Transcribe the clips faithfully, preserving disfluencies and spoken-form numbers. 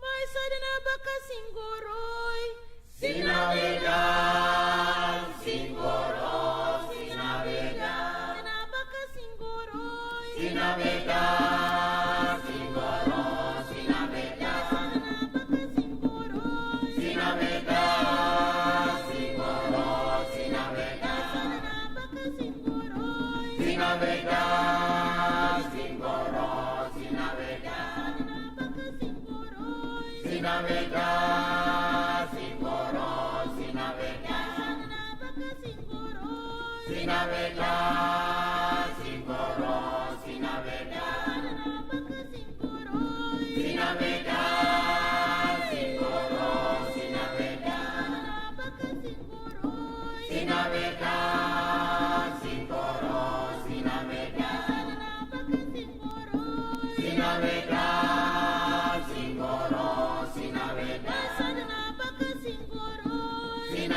Mai sadana baka singoroi. Sinabeda, singoro, sinabeda. Sadana baka singoroi. Sinabeda, singoro, sinabeda. Sadana baka singoroi. Sinabeda, singoro, sinabeda. Sadana baka singoroi. Sinabeda, singoro, sinabeda. Sinabeda, singoro, sinabeda. Sinabeda, singoro, sinabeda. Sinabeda, singoro, sinabeda. Sinabeda, singoro, sinabeda. Sinabeda, singoro, sinabeda.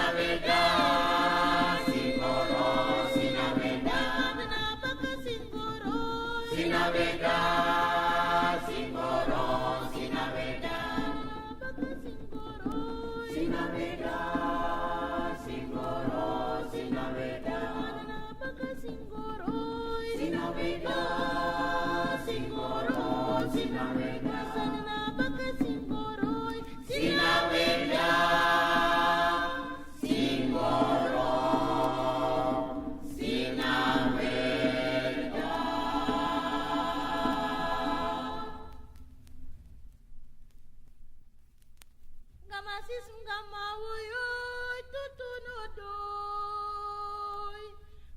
Sinabeda, singoro, sinabeda. Sinabeda, singoro, sinabeda. Sinabeda, singoro, sinabeda. Sinabeda, singoro, sinabeda. Sinabeda, singoro, sinabeda. Nga ma sisi, nga ma woyoi, tutu no doi.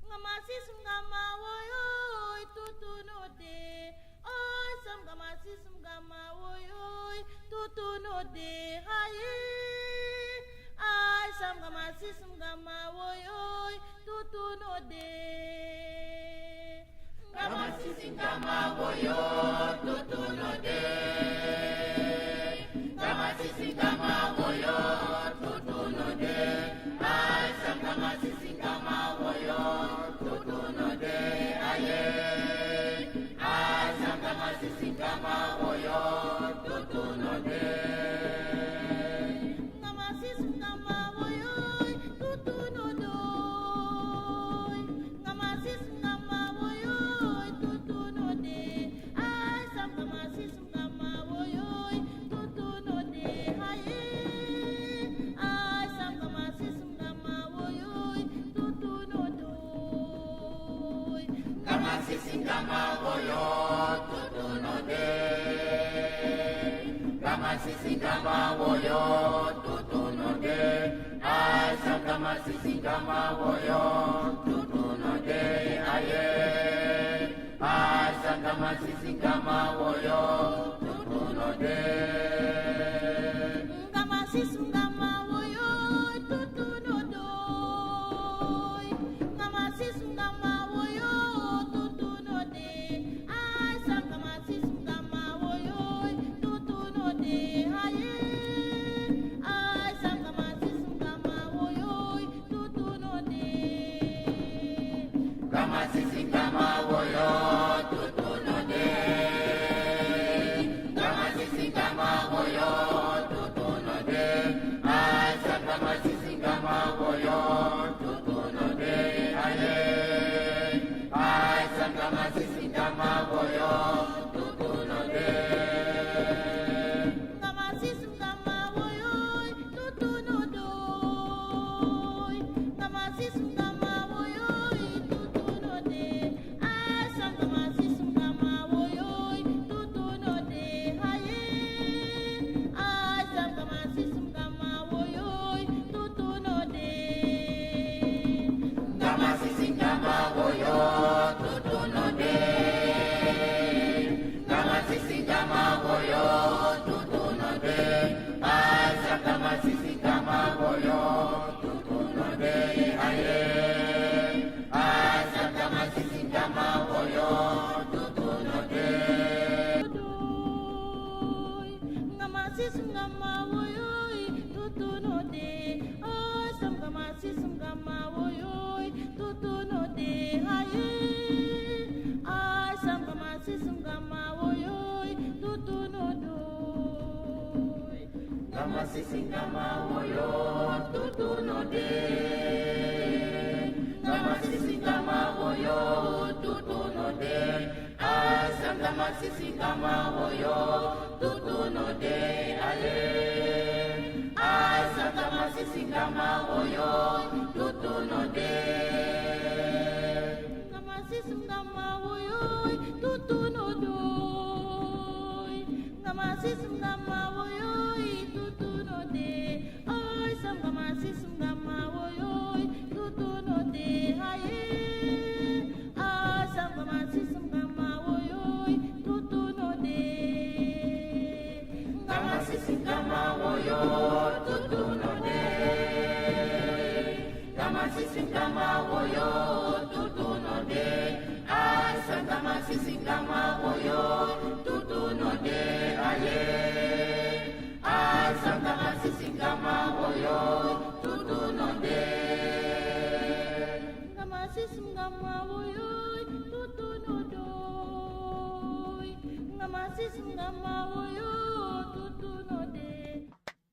Nga ma sisi, nga ma woyoi, tutu no de. Ai, sam nga ma sisi, nga ma woyoi, tutu no de. Aye. Ai, sam nga ma sisi, nga ma woyoi, tutu no de. Nga ma sisi, nga ma woyo, tutu no de. Nga ma sisi, nga ma woyo, tutu no de. Ai, sam nga ma sisi, nga ma woyo, tutu no de. Aye. Ai, sam nga ma sisi, nga ma woyo, tutu no de. Nga ma sisi, nga ma woyoi, tutu no doi. Nga ma sisi, nga ma woyoi, tutu no de. Ai, sam nga ma sisi, nga ma woyoi, tutu no de. Aye. Ai, sam nga ma sisi, nga ma woyoi, tutu no doi. Nga ma sisi, nga ma woyo, tutu no de. Nga ma sisi, nga ma woyo, tutu no de. Ai, sam nga ma sisi, nga ma woyo, tutu no de. Aye. Ai, sam nga ma sisi, nga ma woyo, tutu no de. Nga ma sisi, nga ma woyo, tutu no doi. Nga ma sisi, nga ma woyo, tutu no de. Ai, sam nga ma sisi, nga ma woyo, tutu no de. Aye. Ai, sam nga ma sisi, nga ma woyo, tutu no de. Nga ma sisi, nga ma woyo, tutu no de. Nga ma sisi, nga ma Sisi Ngama woyo, tutu no de. Ngama sisi Ngama woyo, tutu no de. Ngama sisi Ngama woyo, tutu no de. Asa Ngama sisi Ngama woyo, tutu no de. Aye. Asa Ngama sisi Ngama woyo, tutu no de. Ngama sisi Ngama woyo, tutu no de. Ngama sisi Ngama woyo, tutu no de. Oi, sa Ngama sisi Ngama woyo, tutu no de. Aye. Oi, sa Ngama sisi Ngama woyo, tutu no de. Ngama sisi Ngama woyo, tutu no de. Ngama sisi Ngama woyo, tutu no de. Asa Ngama sisi Ngama woyo, tutu no de. Aye. Asa Ngama sisi Ngama woyo, tutu no de. Ngama sisi Ngama woyo, tutu no de. Ngama sisi Ngama woyo, tutu no de.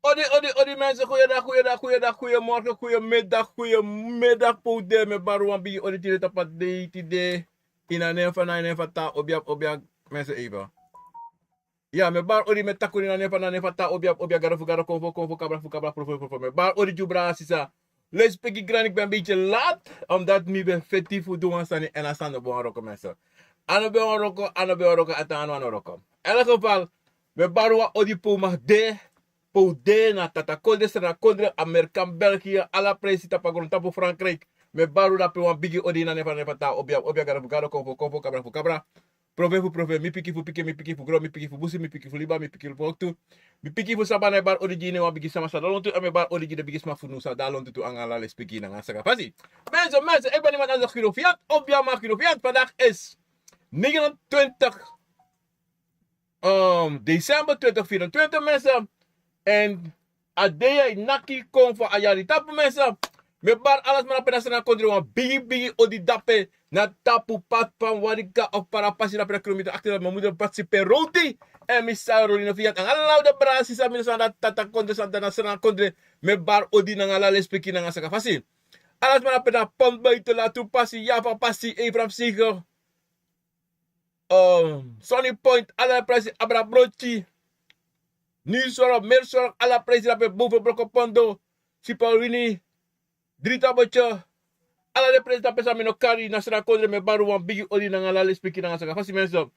Odi, odi, odi mensen, goeiedag, goeiedag, goeiedag, goeiemorgen, goeiemiddag, goeiemiddag, poder, mi bari wan bigi odi tide tapu a dei tide. Ini a nen fu, na ini a nen fu a Tata Obiapu, Obiapu, mensen even. Ya, mi bari odi, mi taki odi ini a nen fu, na ini a nen fu a Tata Obiapu, Obiapu, Gado fu Gado, Konfo fu Konfo, Kabra fu Kabra, Profo fu Profo, mi bari odi gi un brada, sisa. Lespeki grani, ik ben een beetje laat, omdat mi ben feti fu du wan sani èn a sani no ben wani wroko, mensen. A no ben wani wroko, a no ben wani wroko, a tan a no wani wroko. In elk geval, mi bari wan odi pe un mag de, pe un de na Tatakondre, Sranakondre, Amerika, België, ala presi tapu a grontapu, Frankrijk. Mi bari un drape wan bigi odi ini a nen fu, na ini a nen fu a Tata Obiapu, Obiapu, Gado fu Gado, Konfo fu Konfo, Kabra fu Kabra, Profo fu Profo, mi pikin fu pikin, mi pikin fu gron, mi pikin fu busi, mi pikin fu liba, mi pikin fu woktu, mi pikin fu sabana, e bari odi gi wan bigi sama san de lontu, èn mi bari odi gi den bigisma fu un san de lontu tu, anga ala lespeki nanga sakafasi. Mensen, mensen, ik ben iemand anders, Giro Fiat, Obiama Giro Fiat. Vandaag is negenentwintig, ehm, december twintig vierentwintig, mensen. En a dei e naki kon fu a yari tapu, mensen. Mi e bari ala sma drape na Sranakondre wan bigi, bigi odi drape na tapu pad fu Warika of Parapasi drape na kilometer achtentwintig, mi moeder Patsy Perouti. Èn mi sisa Rolino Fiat, anga ala den brada, sisa, mi san de na Tatakondre, san de na Sranakondre. Mi e bari odi nanga ala lespeki nanga sakafasi. Ala sma drape na Pont Buiten, Latrupasi, Javapasi, Ephraim Seger, ehm, Sunny Point, ala presi, Abra Brochi, New Sorop, Mer Sorop, ala presi drape, Boven Brokopondo, Sipawini, Dritabotje, ala den presi drape san mi no kari, na Sranakondre, mi e bari wan bigi odi nanga ala lespeki nanga sakafasi, mensen.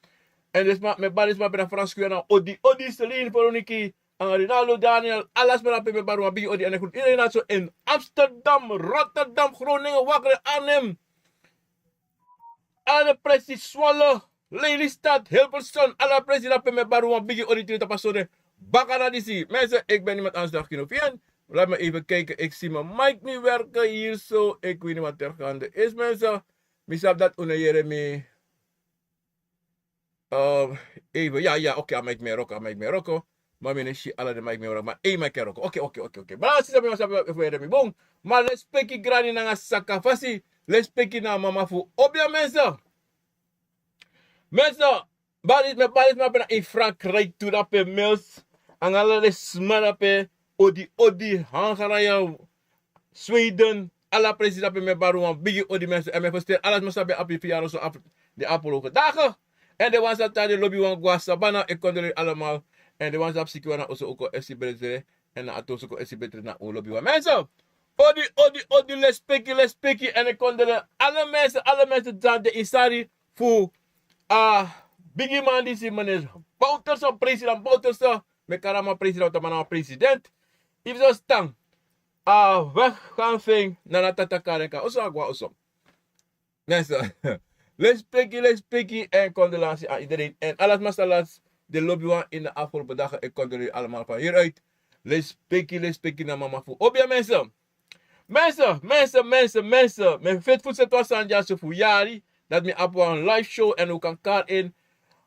Èn den sma, mi e bari den sma drape na Frans Guyana, odi, odi, Celine, Veroniki, anga Rinaldo, Daniel, ala sma drape mi e bari wan bigi odi, èn e groet iedereen na so in Amsterdam, Rotterdam, Groningen, Wakre, Arnhem, ala den presi, Zwolle, Lelystad, Hilversum, ala presi drape mi e bari wan bigi odi tide tapu a sonde. Baka na disi. Mensen, ik ben iemand anders dan Gino Fian. Laat me even kijken, ik zie mijn mic niet werken hier zo. Ik weet niet wat er gaande is, mensen. Mi sabi dati un no yere mi. Ehm, even, ya, ya, oké, a mic mi e wroko, a mic mi e wroko. Ma mi no e si ala den mic mi e wroko, ma één mic e wroko. Oké, oké, oké, oké. Brada, sisa, mi no sabi efu un yere mi bun. Ma lespeki grani nanga sakafasi. Lespeki na a mama fu Obia, mensen. Mensen, bari, mi e bari sma drape na in Frankrijk tu, drape Mils. Anga ala den sma drape, odi, odi, Hongarije, Sweden, ala presi drape mi e bari wan bigi odi, mensen. Èn mi e feliciteri ala sma san ben abi verjaardag so af, den afgelopen dagen. Èn den wan san tan, den lobiwan, gwa sabana, e condoleer allemaal. Èn den wan san abi sikiwan na oso, un kon esi betre. Èn na a toso, kon esi betre na un lobiwan, mensen. Odi, odi, odi, lespeki, lespeki. Èn e condoleer ala mensen, ala mensen san de ini sari fu a bigi man disi, meneer Bouterse, president Bouterse. Mi e kari a man president, want a man na wan president. Efu so stan, a weggaan fu en na a Tata Karenka. Oso a gwa oso. Mensen, lespeki, lespeki, èn condoleansi aan iedereen. Èn ala sma san lasi den lobiwan ini a afgelopen dagen, e condoleer allemaal van hieruit. Lespeki, lespeki na mama fu Obia, mensen. Mensen, mensen, mensen, mensen. Mi e feti fu seti wan sani dyaso fu yari, dati mi abi wan live show èn un kan kari en.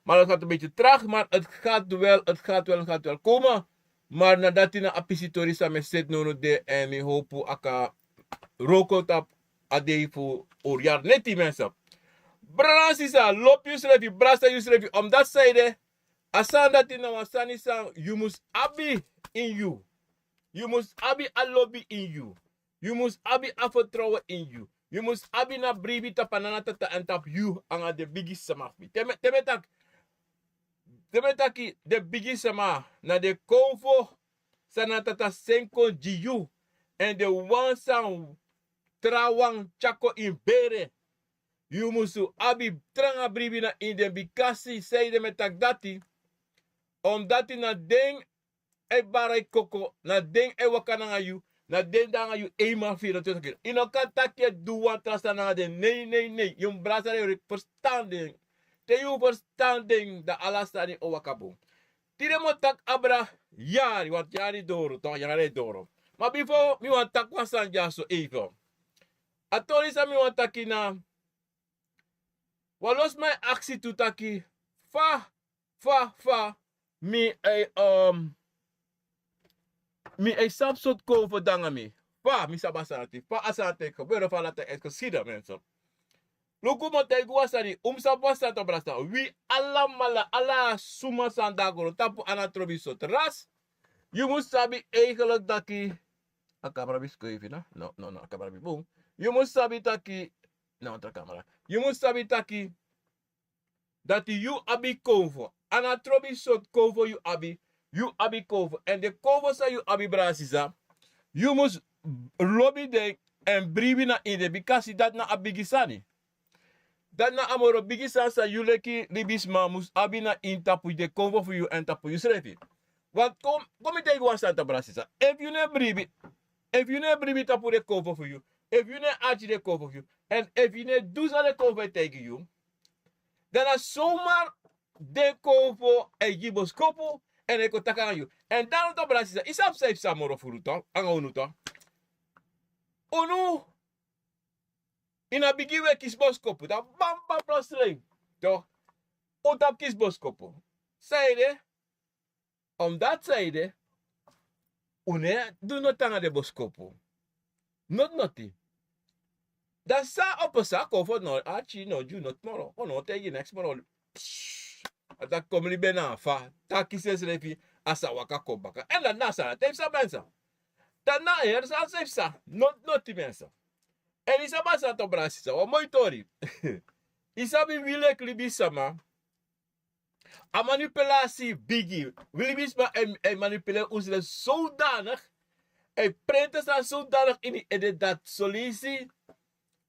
Maar het gaat een beetje traag, maar het gaat wel, het gaat wel, het gaat wel komen. Maar na dati na a pisi tori san mi e seti nownow de, èn mi hopu a kan wroko tapu a dei fu oryari neti, mensen. Brada nanga sisa, lobi yusrefi, brasa yusrefi, omdat san ede, a sani dati na wan sani san yu mus abi ini yu. Yu mus abi a lobi ini yu. Yu mus abi a fertrouwen ini yu. Yu mus abi na bribi tapu a nana tata èn tapu yu nanga den bigi sama fu mi. Te mi e taki, te mi e taki den bigi sama na den konfo san nana tata seni kon gi yu, èn den wan san trawan tyari kon ini bere. Yu musu abi tranga bribi na ini den, bikasi san ede mi e taki dati, omdat na den e bari yu koko, na den e waka nanga yu, na den de nanga yu. Yu no kan taki yu e du wan tra sani nanga den. Nei, nei, nei. Yu mus brasa den, yu ferstan den. Te yu ferstan den, dan ala sani o waka bun. Tide mi o taki abra yari, want yari doro, toch, yari doro. Ma bifo mi wani taki wan sani dyaso even. A tori san mi wani taki na, wan losiman e aksi tu taki, fa, fa, fa mi e, um, mi e sabi sortu konfo de nanga mi. Fa mi sabi a sani dati, fa a sani dati e gebere, fa a dati e geschieden, mensen. Luku, mi o taigi wan sani, un mus sabi wan sani, toch, brasa. Wi alamala, ala suma san de na grontapu, a no trobi sortu ras. Yu mus sabi eigenlijk taki, a camera ben schuiven, no? No, no, no, a camera ben bun. Yu mus sabi taki, no, a camera. Yu mus sabi taki, dati yu abi konfo. A no trobi sortu konfo yu abi, yu abi konfo. Èn den konfo san yu abi, brada sisa, yu mus lobi den èn bribi na ini den, bikasi dati na a bigi sani. Dati na a moro bigi sani san yu leki libisma mus abi na ini tapu den konfo fu yu èn tapu yusrefi. Want kon, kon mi taigi wan sani, toch, brada sisa. Efu yu no e bribi, efu yu no e bribi tapu den konfo fu yu, efu yu no e arki den konfo fu yu, èn efu yu no e du san den konfo e taigi yu, dan na zomaar den konfo e gi boskopu èn e kon taki nanga yu. Èn dan, toch, brada sisa, yu sabi san yu psa moro furu, toch, nanga unu, toch. Unu, ini a bigin wi e kisi boskopu, dan bam, bam, plotseling, toch, un tapu kisi boskopu. San ede? Omdat san ede, un no e du noti nanga den boskopu. Noti, noti. Dan san o pasa? Konfo no arki, no e gi yu noti moro. A no e taigi yu neks moro. Pss. A taki kon mi libi en na a fa. Taki sensrefi, a sa waka kon baka. Èn dati na a sani dati e psa, mensen. Dati na a heri sani san e psa. Noti, noti, mensen. Èn yu sabi a sani, toch, brada sisa, wan moi tori. Yu sabi wi leki libisma, a manipulasi bigi. Wi libisma e, e manipuleri unsrefi zodanig, e prenti sani zodanig ini ede dati son leisi,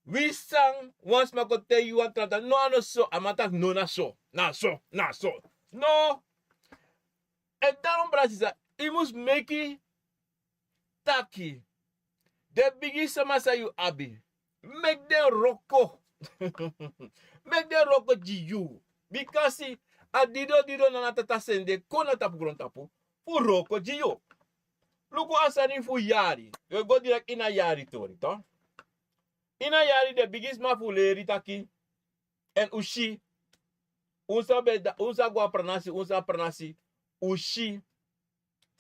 wi san, wan sma kon taigi yu wan tra dati, no, a no so, a man taki no, na so, na so, na so. No. Èn daarom, brada sisa, yu mus meki taki den bigi sama san yu abi, meki den wroko. Meki den wroko gi yu. Bikasi a didon, didon nana tata seni den kon na tapu grontapu fu wroko gi yu. Luku a sani fu yari. Yu e go direkt ini a yari tori, toch. Ini a yari den bigisma fu leri taki, èn un si, un sa ben da-, un sa go a pranasi, un sa pranasi, un si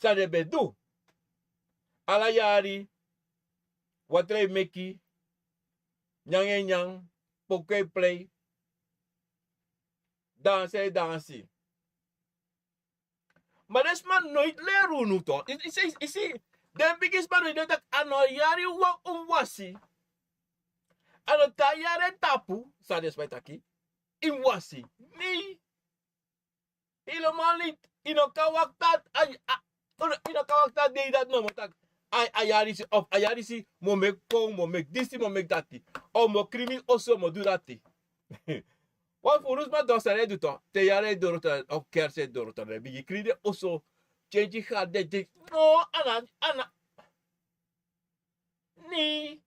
san den ben du. Ala yari, watra e meki, nyanyan e nyan, poku e plei, dansi e dansi. Ma den sma noiti leri unu, toch. Yu, yu si, yu si, den bigisma noiti leri taki a no yari wan un wasi. A no te a yari e tapu, san den sma e taki, yu mus wasi. Nei. Helemaal niet. Yu no kan wakti a, a, a, yu no kan wakti a dei dati nomo taki, a, a yari disi, of a yari disi mi o meki kon, mi o meki disi, mi o meki dati. Of mi o krin mi oso, mi o du dati. Wan furu sma, dan san den e du, toch, te yari e doro, toch, of kersi e doro, toch, den e bigin krin den oso, tyentyen gari, den, den, no, a no, a no. Nei.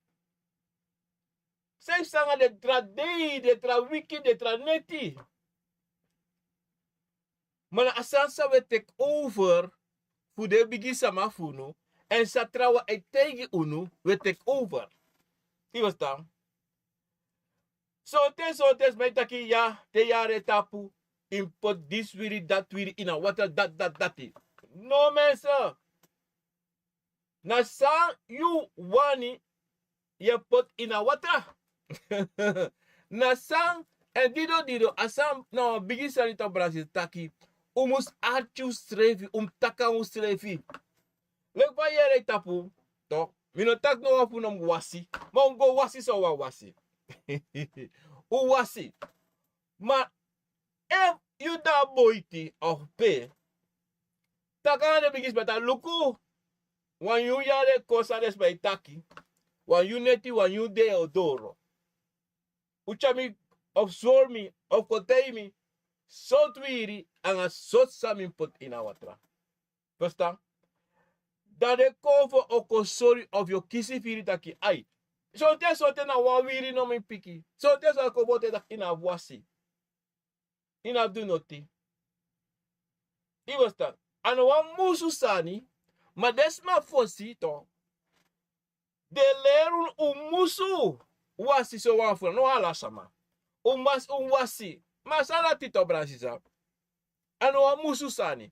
San yu psa nanga den tra dei, den tra wiki, den tra neti. Ma na a sani san wi e teki over fu den bigisma fu unu, èn san trawan e taigi unu, wi e teki over. Yu e ferstan? Sonten, sonten sma e taki, ya, te yari e tapu, yu mus poti disi wiri, dati wiri ini a watra, dati, dati, dati. No, mensen. Na san yu wani yu e poti ini a watra. Na san Èn dido dido a sani na wan bigi sani tok' brada sisa taki un mus arki unsrefi, un mus taki nanga unsrefi. Leki fa yu yere yu tapu, tok', mi no taki no wan fu unu no mus wasi. Ma un go wasi san un wani wasi. Un wasi. Ma efu yu de na boiti of pe, taki nanga den bigi sma taki luku, wan nyun yari e kon san den sma e taki. Wan nyun neti, wan nyun dei o doro. Un tyari mi of sori mi of kon taigi mi sortu wiri nanga sortu san mi mus poti ini a watra. Ferstan? Dan den konfo o kon sori of yu o kisi firi taki ai, sonten sonten na wan wiri no mi piki. Sonten sonten kon boto e taki yu no abi wasi, yu no abi du noti. Yu ferstan? A no wan musu sani. Ma den sma fosi tu den leri unu un musu wasi sowan fu na no ala sama. Un mas un wasi. Ma san dati tok' brada sisa? A no wan musu sani.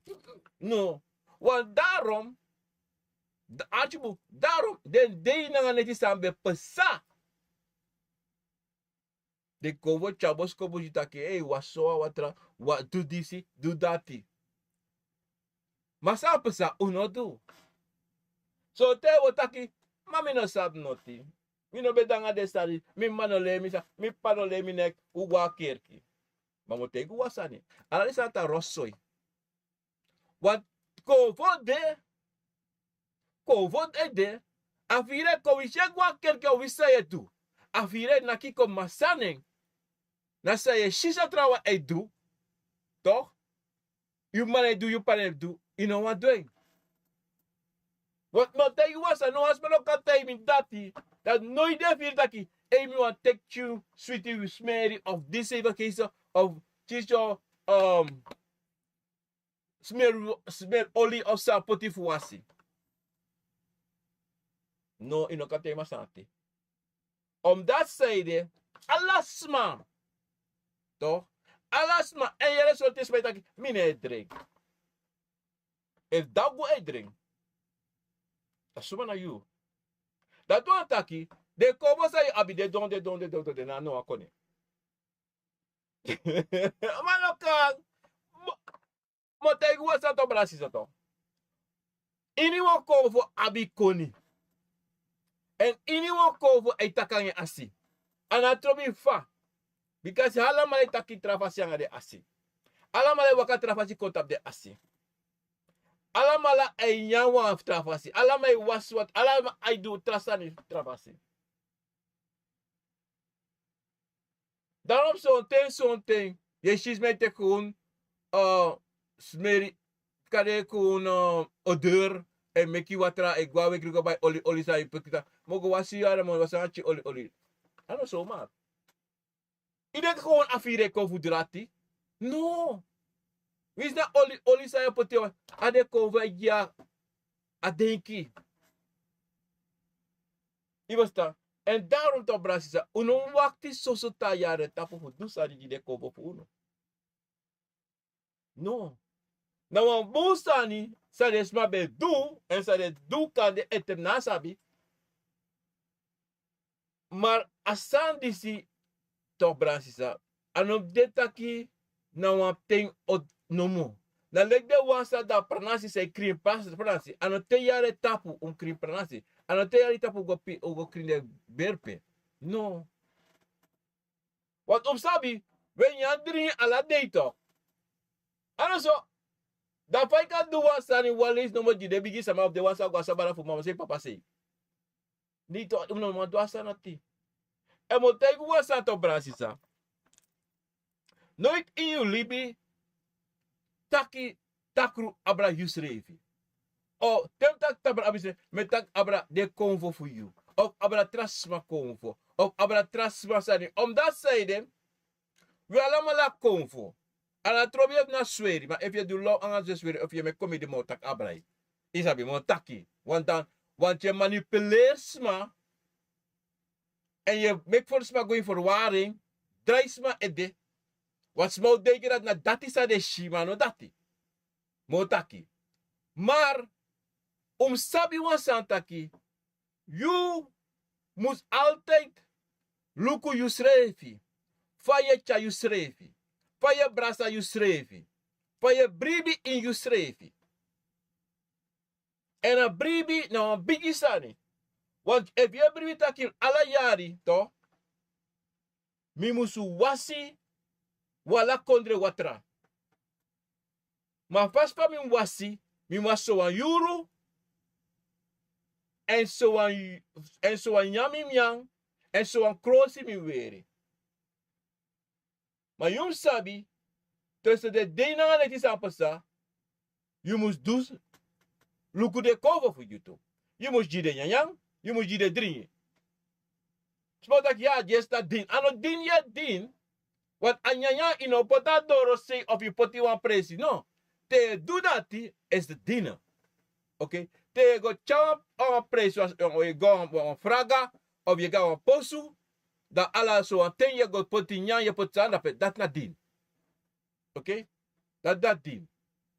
No. Wan darom, arki bun, darom den dei nanga neti san ben pasa. Den kon fu tyari boskopu gi taki ei wasi sowan watra, du disi, du dati. Ma san a pasa un no du. Sonten un o taki, ma mi no sabi noti. Mi no ben de nanga den sani, mi m'ma no lei mi sani, mi p'pa no lei mi neki. Un go na kerki. Ma mi o taigi un wan sani. Ala den sani tan rosi soi. Wan konfo de. Konfo e de. A firi e kon wi si e go na kerki o wi san yu e du. A firi e naki kon masra nen. Na san yu e si san trawan e du. Tok'? Yu m'ma no e du, yu p'pa no e du, yu no wani du en. Wan mi o taigi wan sani, no wan sma no kan taigi mi dati. Dati no yu de firi taki ei mi wani teki tyu switi smeri of disi yu fakisi of tisi yu smeri oli of san poti fu wasi. No yu no kan taigi mi a sani ati. Om dati san ede, ala sma, tok', ala sma èn yere sortu sma e taki mi no e drengi. Efu dagu e drengi, a suma na yu. Dati wani taki den konfo san yu abi de don de don de don de na a no wan koni. Ma no kan. Mi o taigi wan sani tok' brada sisa tok'. Iniwan konfo abi koni. Èn iniwan konfo e taki nanga en asi. A no trobi fa. Bikasi alamala e taki tra fasi nanga den asi. Alamala e waka tra fasi kon tapu den asi. Alamala e nyan wan tra fasi, alamala e wasi watra, alamala e du tra sani tra fasi. Darom sonten sonten yu e si sma e teki un smeri, kari e kon un odeur, e meki watra e gwe na wekri go bai oli oli san yu peki tan. Mi o go wasi yu adaman wasi nanga tyi oli oli. A no somar. Yu denki kon a firi e kon fu drati? No. Winsi na oli oli san yu o poti a de kon fu e gi a denki. Yu ferstan? Èn darom tok' brada sisa un no mus wakti soso tan yari tapu fu du sani gi den konfo fu unu. No. Na wan bun sani san den sma ben du èn san den du kande ete mi no a sabi. Mar a sani disi tok' brada sisa, a no de taki na wan ten ot nomo. Na leki den wan san de na pranasi san e krin pranasi, a no te yari tapu un krin pranasi. A no te yari tapu un go krin den berpe. No. Wantu un mus sabi, wi e nyan dringi ala dei tok'. A no so. Dan fa yu kan du wan sani wan leisi nomo gi den bigi sama of den wan san go na sabana fu mama sei papa sei. Nei tok' un no man du a sani ati. Èn mi o taigi wan sani tok' brada sisa. Noiti ini yu libi taki takru abra yusrefi. O te mi taki takru abra yusrefi mi e taki abra den konfo fu yu, of abra tra sma konfo, of abra tra sma sani. Omdati san ede wi alamala konfo. A no a trobi efu na sweri ma efu yu e du law anga sweri efu yu e meki komedi mi o taki abra yu. Yu sabi mi o taki. Wantu yu e manipuleri sma èn yu e meki fori sma go ini ferwari en, drai sma ede. Wan sma o denki dati na dati san den si ma a no dati. Mi o taki. Mar un mus sabi wan sani taki yu mus altide luku yusrefi fa yu e tyari yusrefi, fa yu e brasa yusrefi, fa yu e bribi ini yusrefi. Èn a bribi na wan bigi sani. Want efu yu e bribi taki ala yari to, mi musu wasi wan ala kondre watra. Ma fasi fa mi mus wasi, mi mus wasi sowan yuru, èn sowan, èn sowan nyan mi nyan, èn sowan krosi mi weri. Ma yu mus sabi, te so den dei nanga leti san pasa, yu mus du luku den konfo fu yu tu. Yu mus gi den nyanyan, yu mus gi den dringi. Sma taki ya, a dyesi na din. A no din yu e din, want a nyanyan yu no poti a dorosei of yu poti wan presi, no. Te yu e du dati, is de din. Oké? Te yu e go tyari wan presi, wan, wan, wan, wan fraga, of yu e go na wan posu, dan ala sowan ten yu e go poti nyan, yu e poti sani drape, dati na din. Oké? Dati, dati din.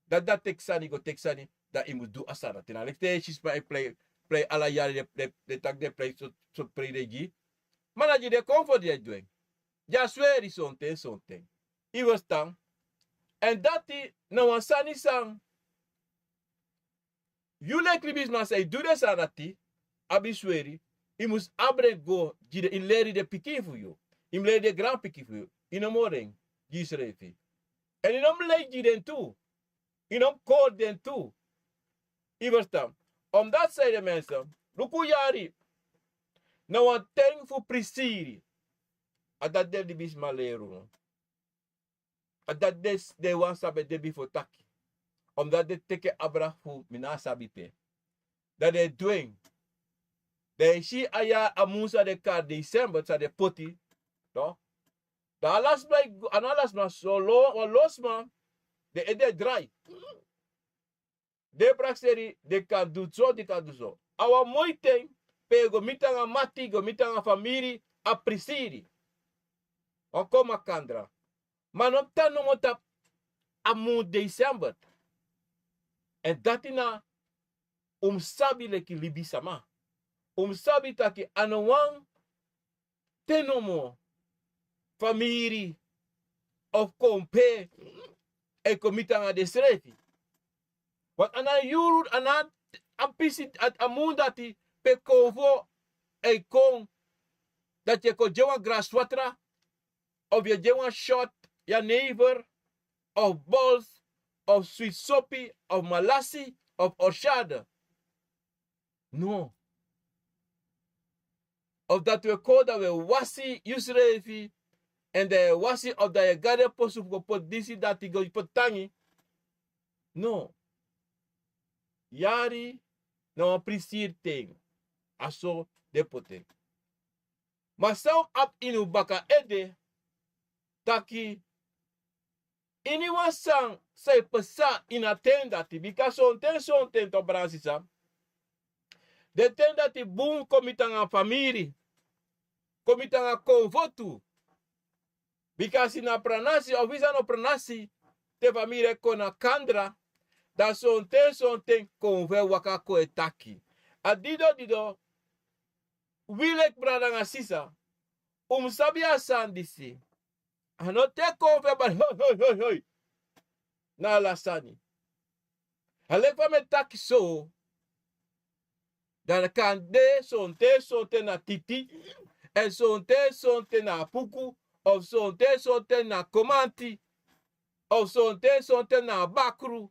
Dati, dati teki sani go teki sani, dan yu mus du a sani dati. Na leki te yu e si sma e prei, prei ala yari, den, den, den taki den prei so, so prei den gi. Ma na gi den konfo di e du en. Di a sweri sonten, sonten. Yu e ferstan? Èn dati na wan sani san yu leki libisma san e du den sani dati, abi sweri, yu mus abra en go gi den, yu mus leri den pikin fu yu, yu mus leri den granpikin fu yu, yu no mus ori en gi yusrefi. Èn yu no mus lei gi den tu, yu no mus kori den tu. Yu e ferstan? Omdati san ede, mensen, luku yari, na wan ten fu prisiri. A dati den libisma leri unu. A dati den, den wan san ben de bifo taki. Omdati den teki abra fu mi no sabi pe. Dan den e du en. Dan yu e si a yari, a mun san den kari december san den poti. No? Dan ala sma e go, a no ala sma, so lo, wan lo sma, den ede e drai. Den prakseri, den kan du so, den kan du so. A wan moi ten pe yu go miti nanga mati, go miti nanga famiri, a prisiri. Wan kon makandra. Ma no tan nomo tapu a mun december. Èn dati na un mus sabi leki libisama. Un mus sabi taki a no wan ten nomo famiri of konpe e kon miti nanga densrefi. Want a no a yuru, a no a pisi, a, a mun dati pe konfo e kon, dati yu e kon gi en wan graswatra, of yu e gi en wan shot jenever, of bols, of switi sopi, of malasi, of orshade. No. Of dati wi e kon, dan wi e wasi yusrefi, èn dan yu e wasi, of dan yu e go na den posu fu go poti disi, dati, go poti tangi. No. Yari na wan prisiri ten. A so den poti en. Ma san un abi ini un baka ede, taki iniwan sani san e pasa ini a ten dati, bika sonten, sonten, to, brada, sisa, den ten dati bun kon miti nanga famiri, kon miti nanga konfo tu. Bika si na pranasi, of wi san no pranasi, te famiri e kon na kandra, dan sonten, sonten konfo e waka kon e taki. A dido, dido, wi leki brada nanga sisa, un mus sabi a sani disi. A no te konfo e bari hoi, hoi, hoi, hoi. Na ala sani. A leki fa mi e taki so, dan a kan de sonten, sonten na titi, èn sonten, sonten na apuku, of sonten, sonten na komanti, of sonten, sonten na bakru,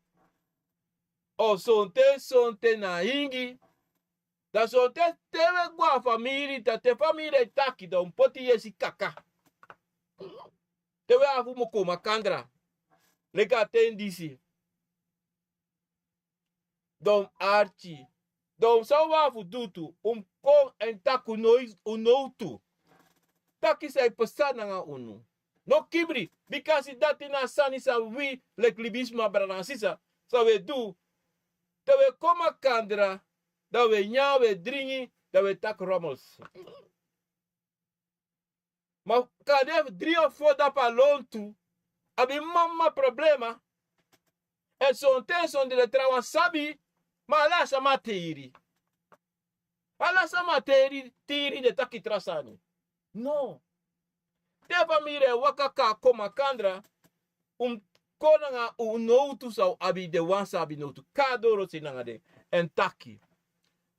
of sonten, sonten na ingi. Dan sonten te wi e go a famiri, dan te famiri e taki, dan un poti yesi kaka. Te wi abi fu kon makandra, leki a ten disi, dan un arki. Dan san un abi fu du tu, un kon èn taki un no, un nowtu. Taki san e pasa nanga unu. No kibri, bika si dati na a sani san wi leki libisma, brada nanga sisa, san wi e du. Te wi e kon makandra, dan wi e nyan, wi e dringi, dan wi e taki rommels. Ma kande dri of fo dapu a lontu, abi mama problema. Èn sonten, sonten den trawan sabi, ma ala sama tiri. Ala sama tiri, tiri den taki tra sani. No. te famiri e waka kon a kon makandra, un kon nanga un nowtu san un abi, den wan san abi nowtu, kon a doro sei nanga den, èn taki.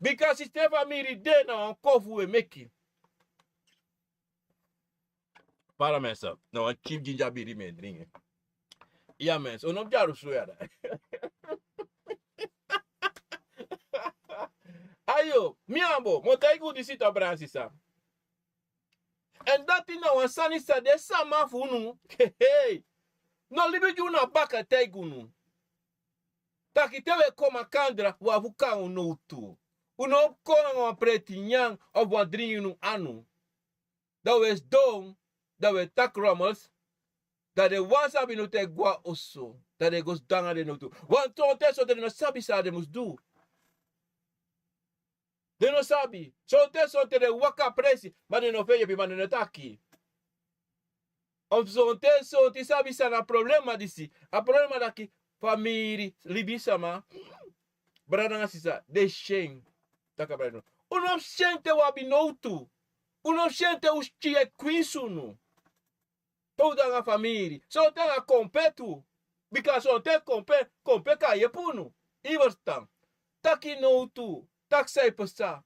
Bika sisten famiri de na wan kofu un e meki. Para mi en so, na wan kip jinja biri mi e dringi. Ya mi en so, un no mus dyaru sru ya da. Ayo, mi ambo, mi o taigi un disi tu, a brada sisa. Èn dati na wan sani san den sama fu unu, hei, no libi gi unu a baka e taigi unu. Taki te un e kon makandra, un abi fu kon a un nowtu. Un no mus kon nanga wan preti nyan of wan dringi unu anu. Da un e sidon, da un e taki rommels, da den wan san abi nowtu e go a oso, da den e go sidon nanga den nowtu. Wan sonten sonten den no sabi san den mus du. Den no sabi. Sonten sonten den waka presi, ma den no feni yepi, ma den no taki. Of sonten sonten sabi san na problema disi. A problema taki famiri, libisama, brada nanga sisa, den syen. Taki a brada no. Un no syen te un abi nowtu. Un no syen te un skin e kwinsi unu. Te un de nanga famiri. Sonten nanga kompe tu. Bika sonten kompe, kompe kan yepi unu. Yu e ferstan. Taki nowtu. Taki san e pasa.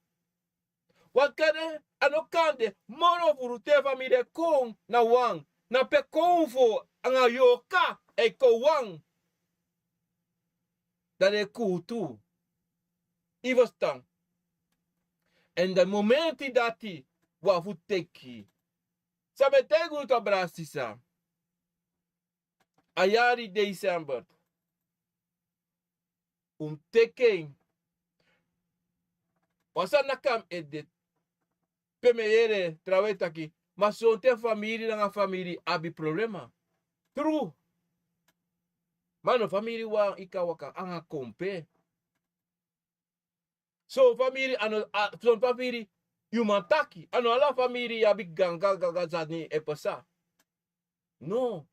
Wan kande, a no kande, moro furu te famiri e kon na wan. Na pe kon fu anga yoka e kon wan. Da den e kuutu. Yu e ferstan. Èn den momenti dati, un abi fu teki. San mi e taigi unu tu, a brada sisa. A yari december. Un mus teki en. Wan sani naki a mi ede. Pe mi e yere trawan e taki, ma sonten famiri nanga famiri abi problema. Tru. Ma no famiri wan yu kan waka anga kompe. Son famiri, a no, a, son famiri yu man taki. A no ala famiri yu abi ganga ganga sani e pasa. No.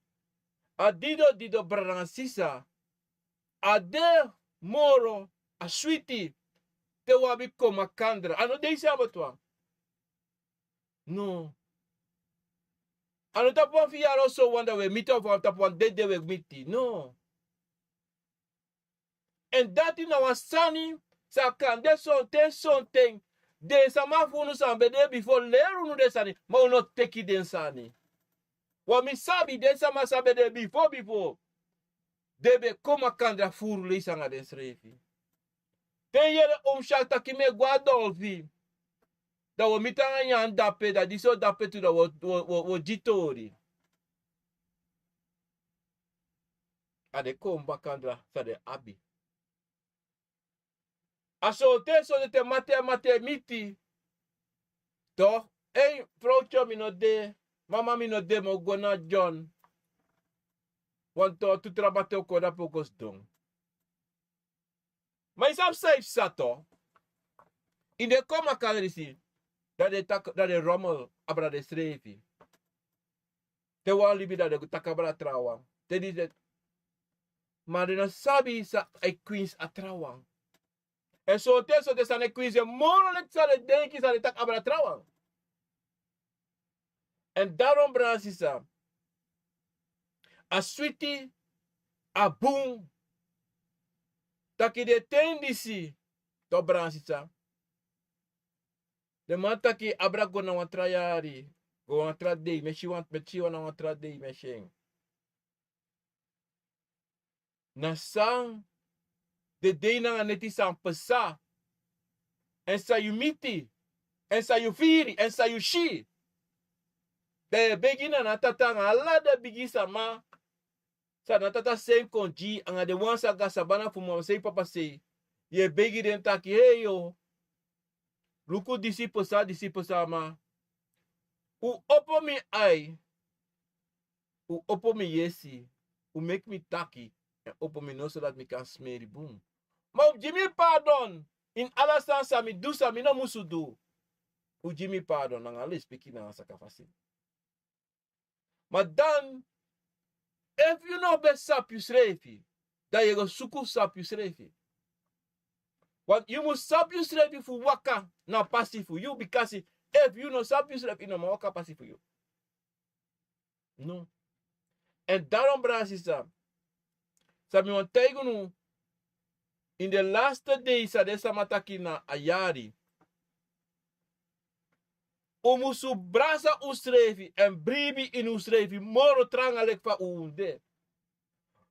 A dido dido, brada nanga sisa. A de moro, a switi. Te un abi kon makandra. A no de isi a botwan. No. A no tapu wan fiyaro so wan da un e miti, of a tapu wan dede un e miti. No. Èn dati na wan sani san kan de sonten sonten. Den sama fu unu san ben de bifo leri unu den sani, ma un no teki den sani. Wan mi sabi den sama san ben de bifo bifo. Den ben kon makandra furu leisi anga densrefi. Te yu yere un mus si taki mi e go a dolfi. Da un o miti anga nyan dape, da disi o dape tu, da un o, un o, un o gi tori. A den kon makandra san den abi. A sonten sonten te mati a mati e miti. Toch, ei, frowtyo mi no de, mama mi no de, mi o go na John. Wan tu tra bate o kon dape o go sidon. Ma yu sabi san yu psa tu. Ini den kon makandra disi, da den taki, da den rommel abra densrefi. Te wan libi da den go taki abra trawan. Te disi den, ma den no sabi san e kwinsi a trawan. Èn sonten sonten sani e kwinsi en moro leti san den denki, san den taki abra trawan. Èn daarom brada sisa, a switi, a bun. Taki den ten disi, toch brada sisa. Den man taki abra go na wan tra yari, go wan tra dei, mi e si wan, mi e si wan na wan tra dei, mi e si en. Na san den dei nanga neti san psa. Èn san yu miti. Èn san yu firi. Èn san yu si. Da yu e begi na Nana Tata anga ala den bigi sama san Nana Tata seni kon gi, anga den wan san go a sabana fu mama sei, papa sei. Yu e begi den taki, hei yo. Luku disi psa, disi psa, ma un opo mi ai. Un opo mi yesi, un meki mi taki, èn opo mi noso dati mi kan smeri bun. Ma un gi mi pardon ini ala sani san mi du san mi no musu du. Un gi mi pardon nanga lespeki, nanga sakafasi. Ma dan, efu yu no ben sabi yusrefi, dan yu e go suku sabi yusrefi. Want yu mus sabi yusrefi fu waka na pasi fu yu, bikasi efu yu no sabi yusrefi, yu no man waka pasi fu yu. No. Èn daron brada sisa, san mi wani taigi unu, ini den laste dei san den sama taki na a yari, un musu brasa unsrefi èn bribi ini unsrefi moro tranga leki fa un de.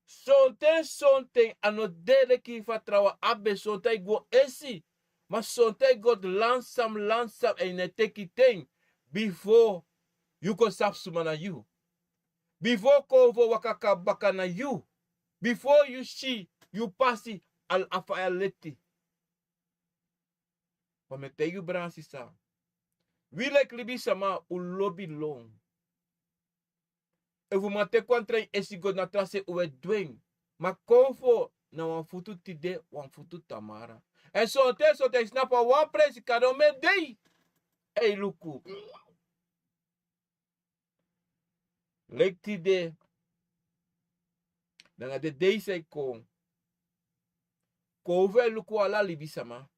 Sonten sonten a no de leki fa trawan abi, sonten a e go esi. Ma sonten a e go lansam lansam èn yu no e teki ten bifo yu kon sabi suma na yu. Bifo konfo waka kon baka na yu. Bifo yu si yu pasi, a faya leti. Ma mi e taigi yu brada sisa, wi leki libisama un lobi lon. Efu un man teki wan trein esi go na tra se un e du en. Ma konfo na wan futu tide, wan futu tamara. Èn sonten sonten yu snapu a wan presi kado mi e dei. Ei luku. Leki tide nanga den dei san e kon. Konfo e luku ala libisama.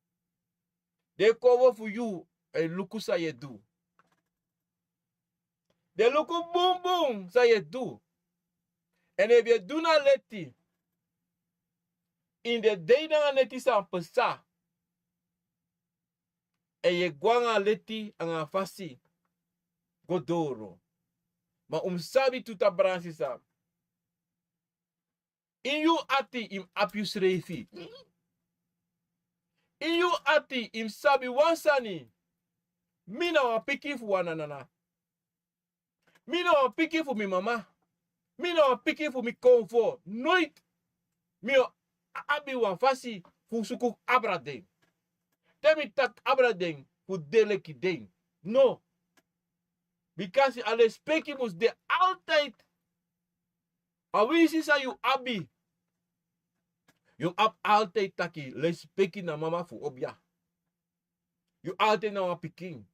Den konfo fu yu e luku san yu e du. Den luku bunbun san yu e du. Èn efu yu e du na leti, ini den dei nanga neti san pasa. Èn yu e go anga leti anga fasi go doro. Ma un mus sabi tu, ta brada sisa, ini yu ati yu mus abi yusrefi. Ini yu ati yu mus sabi wan sani. Mi na wan pikin fu wan nanana. Mi na wan pikin fu mi mama. Mi na wan pikin fu mi konfo. Noiti mi o abi wan fasi fu suku abra den. Te mi taki abra den fu de leki den. No. Bikasi a lespeki mus de altide. A winsi san yu abi, yu mus abi altide taki lespeki na mama fu obi ya. Yu altide na wan pikin.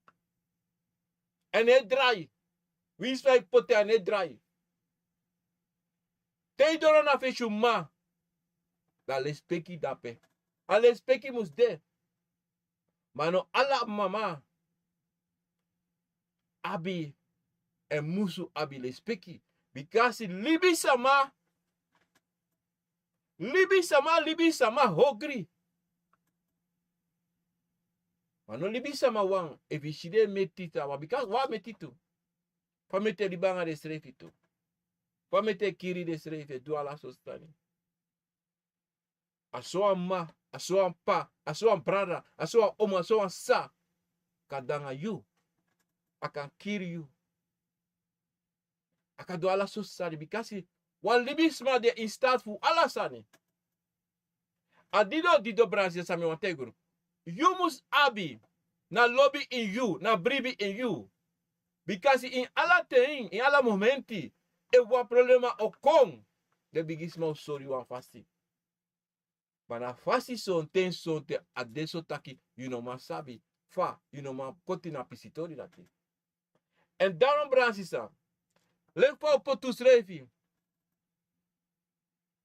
Èn e drai. Winsi fa yu poti en, a no e drai. Te yu doro na fesi yu mama, dan lespeki de ape. A lespeki mus de. Ma no ala mama abi èn musu abi lespeki. Bikasi libisama, libisama, libisama hogri. Ma no libisama wan, efu yu si den meti trawan, bikasi wan meti tu. Fa meti e libi anga densrefi tu. Fa meti e kiri densrefi, e du ala sortu sani. A so wan mama, a so wan p'pa, a so wan brada, a so wan omu, a so wan sisa kan de anga yu. A kan kiri yu. A kan du ala sortu sani, bikasi wan libisma de in staat fu ala sani. A dido dido brada sisa, san mi wani taigi unu. Yu mus abi na lobi ini yu, na bribi ini yu. Bikasi ini ala ten, ini ala momenti, efu wan problema o kon, den bigisma o sori yu wan fasi. Ma na fasi sonten sonten a de so taki yu no man sabi fa, yu no man koti na pisitori dati. Èn daron brada sisa, leki fa un poti unsrefi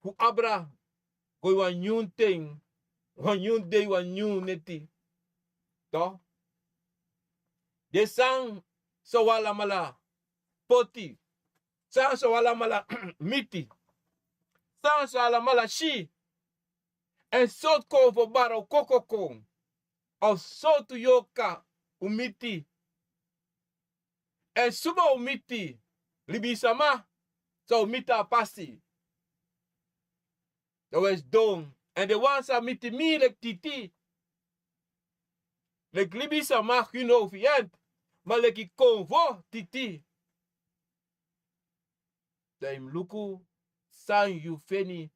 fu abra go ini wan nyun ten, wan nyun dei, wan nyun neti. To, den sani san un alamala poti, sani san un alamala miti, sani san un alamala si, èn sortu konfo bara un koko kon, a sortu yorka un miti, èn suma un miti, libisama san un miti a pasi. Dan un e sidon, èn den wan san miti mi leki titi, leki libisama, yu no fu yenti, ma leki konfo titi. Dan yu mus luku san yu feni,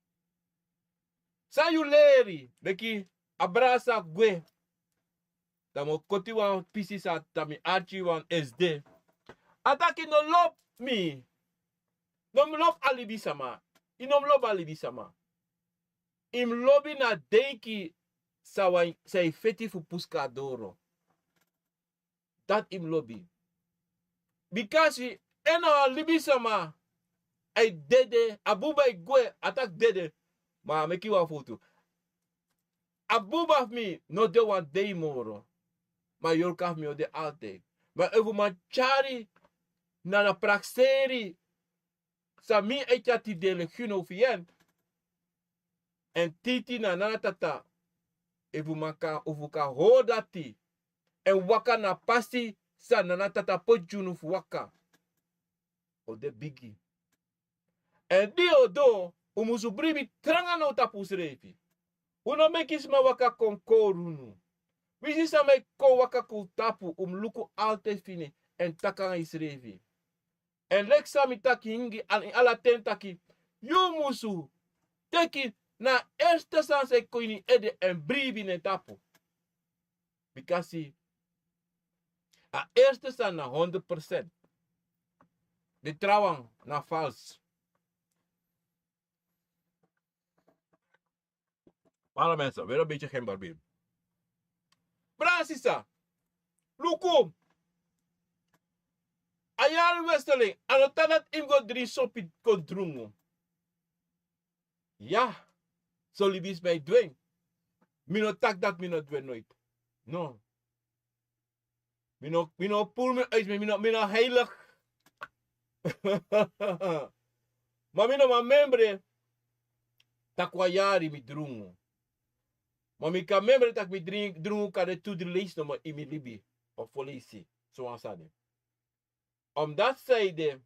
san yu leri, leki a brada san gwe. Dan mi o koti wan pisi san na mi arki wan esde. A taki: no lobi mi, no mus lobi a libisama. Yu no mus lobi a libisama. Yu mus lobi na denki san wan, san yu feti fu pusu kon na doro. Dati yu mus lobi. Bikasi en na wan libisama, a e dede, a buba e gwe, a taki dede. Ma a meki wan fowtu. A buba fu mi no de wan dei moro. Ma yorka fu mi o de altijd. Ma efu mi man tyari na, na a prakseri san mi e tyari tide leki yu now fu yu en. Èn titi na nana tata, efu man kan, efu kan hori dati, èn waka na pasi san nana tata poti gi unu fu waka, o de bigi. Èn di o du, un musu bribi tranga now tapu unsrefi. Un no meki sma waka kon kori unu. Winsi sama e kon waka kon tapu, un mus luku altèit fini èn taki nanga yusrefi. Èn leki san mi taki ingi, a ini ala ten taki, yu musu teki na erste sani san e kon ini yu ede èn bribi na en tapu. Bikasi a erste sani na honderd procent. Den trawan na falsi. Ala mensen, weer een beetje geen barbier. Brada sisa, luku. A yari westeling, a no tan dati yu mus go dringi sopi kon drungu. Ya, son libisma e du en. Mi no taki dati mi no du en noiti. No. Mi no, mi no puru mi uit, mi no, mi no heilig. Ma mi no man memre taki wan yari mi drungu. Ma mi kan memre taki mi drin-, drungu kande tu dri leisi nomo ini mi libi. Of fo leisi. Sowan sani. Omdat san ede,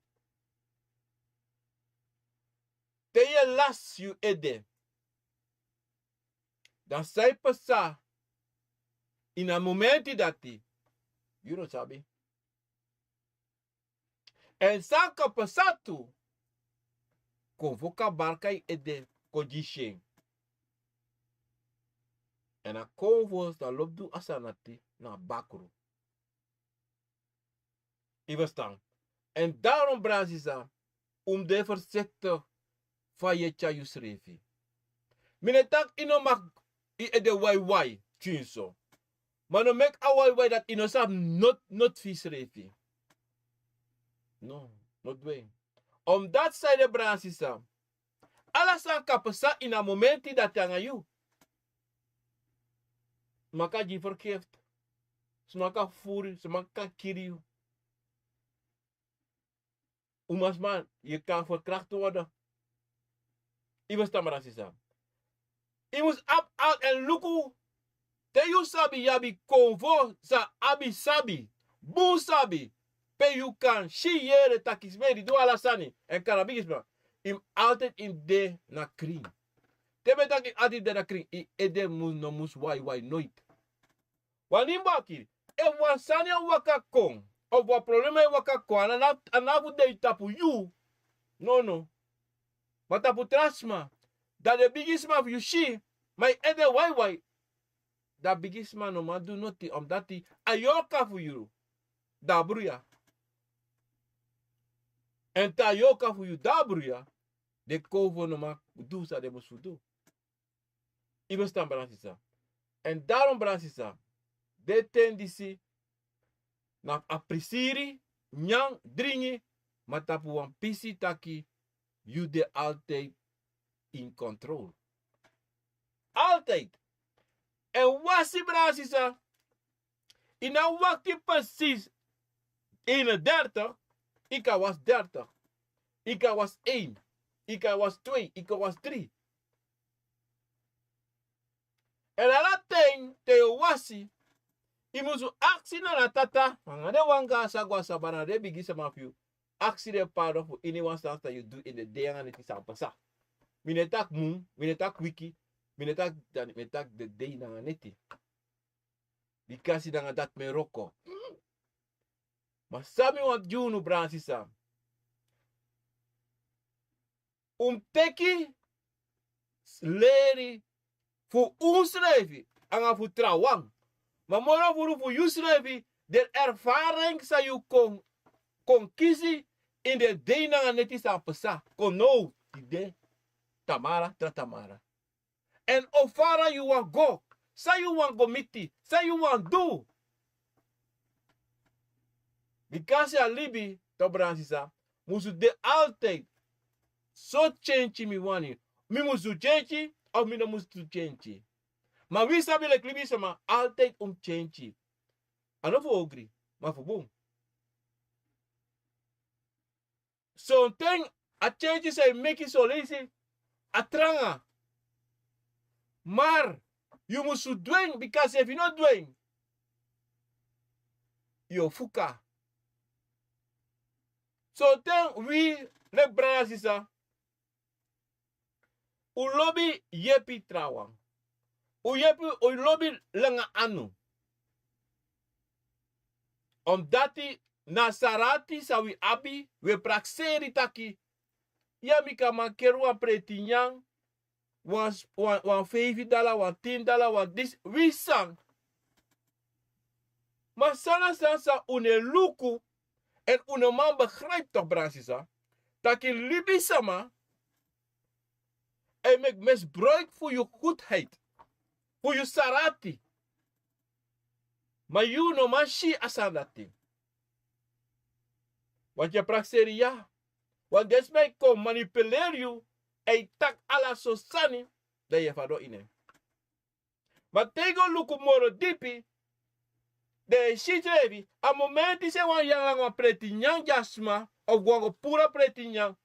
te yu e lasi yu ede, dan san e pasa ini a momenti dati, yu no sabi. Èn san kan pasa tu, konfo kan barka yu ede kon gi yu syen. Èn a konfo sa lobi du a sani dati na bakru. Yu ferstan? Èn daarom, brada sisa, un mus de voorzichtig fa yu e tyari yusrefi. Mi no e taki yu no mag yu ede waiwai, tyin so. Ma no meki a waiwai dati yu no sabi noti, noti fu yusrefi. No, no du en. Omdat san ede, brada sisa, ala sani kan pasa ini a momenti dati nanga yu. Sma kan gi yu vergifte. Sma kan fufuru yu, sma kan kiri yu. Umasma, yu kan verkracht worden. Yu ferstan, brada sisa? Yu mus abi, abi èn luku. Te yu sabi, yu abi konfo san abi sabi, bun sabi, pe yu kan si, yere taki sma e du ala sani, èn kan na bigisma. Yu mus altijd de na krin. Te mi e taki altijd de na krin, yu ede mus, no mus waiwai noiti. Wan limbo aki, efu wan sani e waka kon, of wan problema e waka kon, a no, a no abi fu de tapu yu. No, no. Ma tapu tra sma. Dan den bigisma fu yu si, ma yu ede waiwai. Dan bigisma no man du noti, omdat a yorka fu yu de na bruya. Èn te a yorka fu yu de na bruya, den konfo no man du san den mus fu du. Yu ferstan, brada sisa? Èn daarom, brada sisa, den ten disi na a prisiri, nyan, dringi, ma tapu wan pisi taki yu de altijd in controle. Altijd. Èn wasi, brada sisa, yu no e wakti precies eenendertig, yu kan wasi dertig, yu kan wasi één, yu kan wasi twee, yu kan wasi drie. Èn ala ten te yu o wasi, yu musu aksi Nana Tata, nanga den wan gaan san go na sabana, den bigisma fu yu, aksi den pardon fu iniwan sani san yu du ini den dei nanga neti san pasa. Mi no e taki mun, mi no e taki wiki, mi no e taki dani, mi e taki den dei nanga neti. Bikasi nanga dati mi e wroko. Ma san mi wani gi unu, brada sisa, un mus teki leri fu unsrefi nanga fu trawan. Ma moro furu fu yusrefi, den ervaring san yu kon, kon kisi ini den dei nanga neti san pasa, kon now, tide, tamara, tra tamara. Èn o fara yu wani go, san yu wani go miti, san yu wani du. Bikasi a libi, to, brada sisa, musu de altijd. So tyentyi mi wani. Mi musu tyentyi, of mi no musu tyentyi. Ma wi sabi leki libisma, altijd un mus tyentyi. A no fu ogri, ma fu bun. Sonten A tyentyi san yu meki soleisi a tranga. Mar yu musu du en, bika efu yu no du en, yu o fuka. Sonten wi, leki brada, sisa, un lobi yepi trawan. Un yepi, un lobi langa anu. Omdati na sarati san wi abi, wi e prakseri taki, ya, mi kan mankeri wan preti nyan, wan, wan, wan feifi dala, wan tin dala, wan disi, wi san. Ma san na san san un no e luku, èn un no man begrijp toch, brada, sisa, taki libisama e meki misbruik fu yu goedheid, fu yu sarati. Ma yu no man si a sani dati. Want yu e prakseri ya. Want den sma e kon manipuleri yu, e taki ala so sani, dan yu e fadon ini en. Ma te yu go luku moro dipi, dan yu e si srefi, a momenti san yu wani yanga wan preti nyan gi a sma, of wan go puru a preti nyan,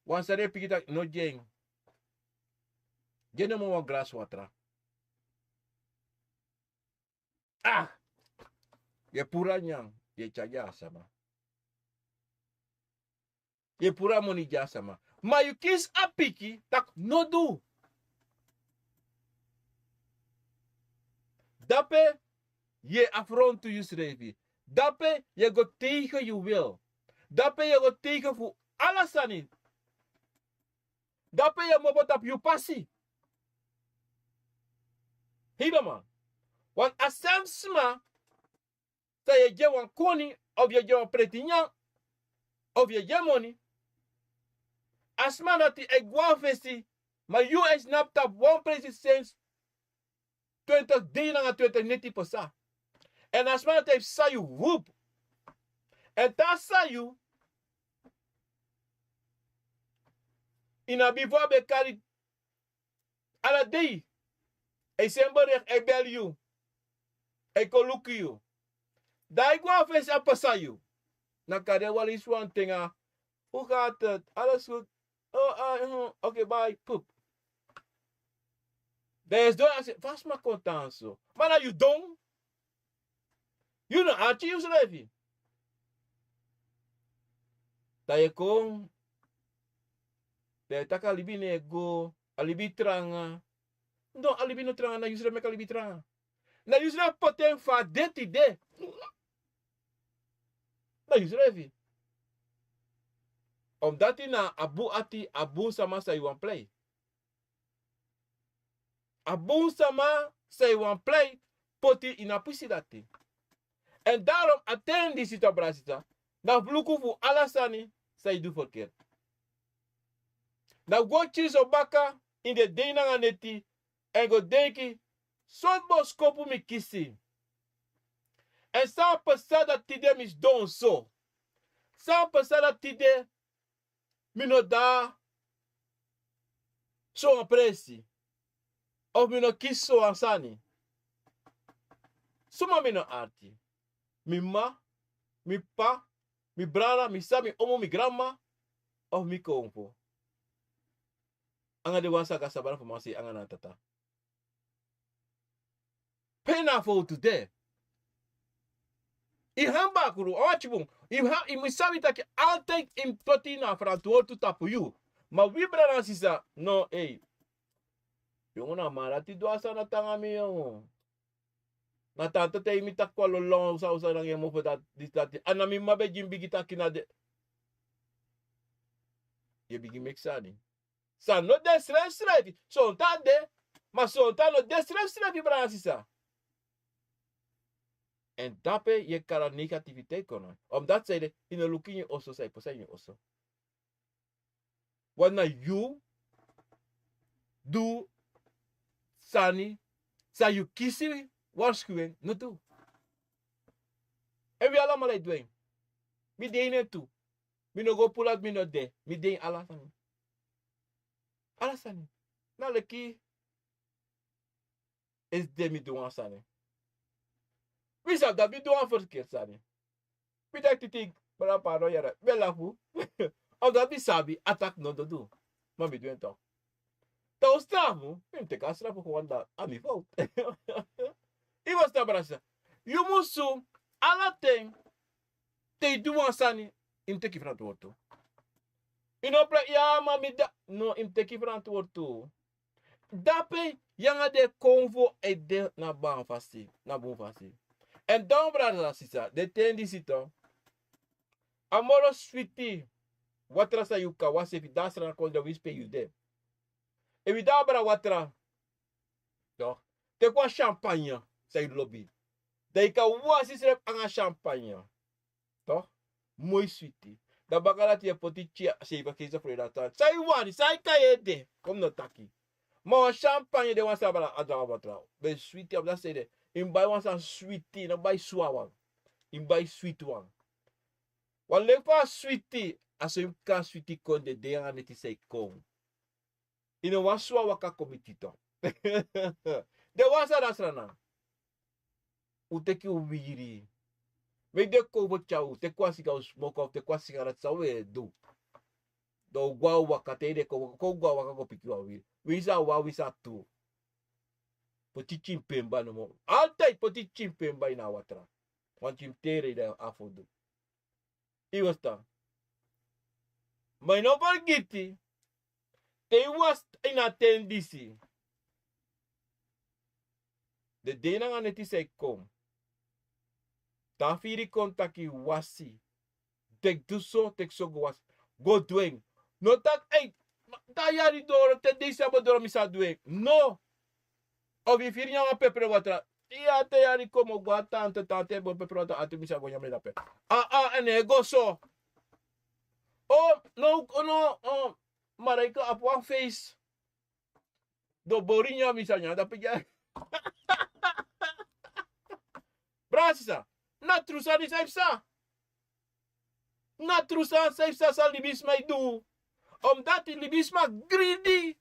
wan sani e piki taki no gi en. Gi en nomo wan grasi watra. Ah! Yu e puru a nyan, yu e tyari gi a sama. Yu e puru a moni gi a sama. Ma yu kisi a piki taki no du. Dape yu e afrontu yusrefi. Dape yu e go tegen yu wil. Dape yu e go tegen fu ala sani. Dape yu e mopo tapu yu pasi. Hidoman. Want a srefi sma san yu e gi en wan koni, of yu e gi en wan preti nyan, of yu e gi en moni, a sma dati e gwe na fesi, ma yu e tnapu tapu wan presi sensi twenti dei nanga twenti neti pasa. Èn a sma dati e psa yu wup. Èn te a psa yu, ini a bifo a ben kari ala dei, a e seni bericht, a e beli yu, a e kon luku yu. Dan a e gwe na fesi, a pasa yu. Na kari en wan leisi wan ten. Hoe gaat het? Alles goed? Oh, ah, mhm, oké, bye. Pup. Dan yu e sidon, a srefi, fa a sma kon tan so? Ma na yu don. Yu no arki yusrefi. Dan yu e kon, dan yu e taki a libi no e go, a libi tranga. No, a libi no tranga, na yusrefi meki a libi tranga. Na yusrefi poti en fa a de tide. Na yusrefi. Omdati na a bun ati, a bun sama san yu wani prei. A bun sama san yu wani prei poti yu ini a pisi dati. Èn daarom a ten disi, brada, sisa, na fu luku fu ala sani san yu du ferkeri. Na go kisi yu baka ini den dei nanga neti, èn go denki: sortu boskopu mi kisi? Èn san pasa dati tide mi sidon so? San pasa dati tide mi no de na sowan presi, of mi no kisi sowan sani? Suma mi no arki? Mi m'ma, mi p'pa, mi brada, mi sisa, mi omu, mi granm'ma, of mi konfo? Anga den wan san a sabana fu man sei anga na tata. Pe na fowtu de? Yu han bakru, a wani bun. Yu han, yu mu sabi taki altijd yu mu poti na ferantwortu tapu yu. Ma wi brada nanga sisa, no, ei. Yongu, na man dati du a sani dati nanga mi, yongu. Na tanta te yu mi taki kon lolon, usa, usa, nanga yu mofo dati, disi, dati. A na mi m'ma ben gi mi bigi taki na de. Yu e bigin meki sani. San no de srefsrefi. Sonten a de, ma sonten a no de srefsrefi, brada nanga sisa. Èn dape yu e kari a negativiteit kon na. Omdati san ede, yu no luku ini yu oso, san yu pasa ini yu oso. Wan na yu du sani san yu kisi warskuwing no du. Èn wi alamala e du en. Mi de ini en tu. Mi no go puru dati mi no de. Mi de ini ala sani. Ala sani. Na leki esi de mi du wan sani. Mi sabi dati mi du wan ferskeri sani. Mi taki titi, brada, pardon, yara. Mi e lafu. Omdat mi sabi a taki no dodu. Ma mi du en tok. Te un strafu, mi mus teki a strafu kon wan dati, a mi fowtu. Yu mus tan, brada, sisa. Yu musu, ala ten, te yu du wan sani, yu mus teki frantwortu. Yu no prei, ya ma mi dati, no, yu mus teki frantwortu. Dape yu nanga den konfo e de na bun fasi, na bun fasi. Èn dan, brada, sisa, den ten disi tu, a moro switi watra san yu kan wasi, efu yu de a Sranan kondre, winsi pe yu de. Efu yu de a Abra Watra, teki wan champagne san yu lobi. Dan yu kan wasi yusrefi nanga champagne. Toch? Moi switi. Dan baka dati yu e poti tya, seibi keisi fu dati. San yu wani, san yu kan ede. Kon mi no taki. Ma wan champagne de wan san Abra Watra. Ben switi, a ben dati san ede. Yu mus bai wan sani switi, no bai swawan. Yu mus bai switi wan. Wan leki fa a switi, a so yu mus kon a switi kon, den dei nanga neti san e kon. Yu no wani swawan waka kon miti yu. Den wan san de a Sranan. Un teki un wiri. Meki den kon fu tyari un, teki wan siga un smoko, teki wan siga dati san un e du. Dan un go a waka te den kon, kon go a waka go piki wan wiri. Winsi a wan, winsi a tu. Poti tyin pemba nomo. Altijd poti tyin pemba ini a watra. Wan tyin tere dan a fu du. Yu e ferstan. Ma yu no fergiti, te yu wasi ini a ten disi, den dei nanga neti san e kon. Te a firi kon taki wasi. Teki du so, teki so go wasi. Go du en. No taki, ei, ma, te a yari doro, te dei san bo doro mi sa du en. No. Of yu firi nyan wan pepre watra. Iya, te yari kon mi o go a tante, tante e bori pepre watra, ati mi sa go nyan mi dape. A, a, èn e go so. O, no, no, o, Marijke abi wan feisi. Dan bori nyan mi sa nyan dape. Brada, sisa, na tru sani san yu psa. Na tru sani san yu psa san libisma e du. Omdat libisma gridi.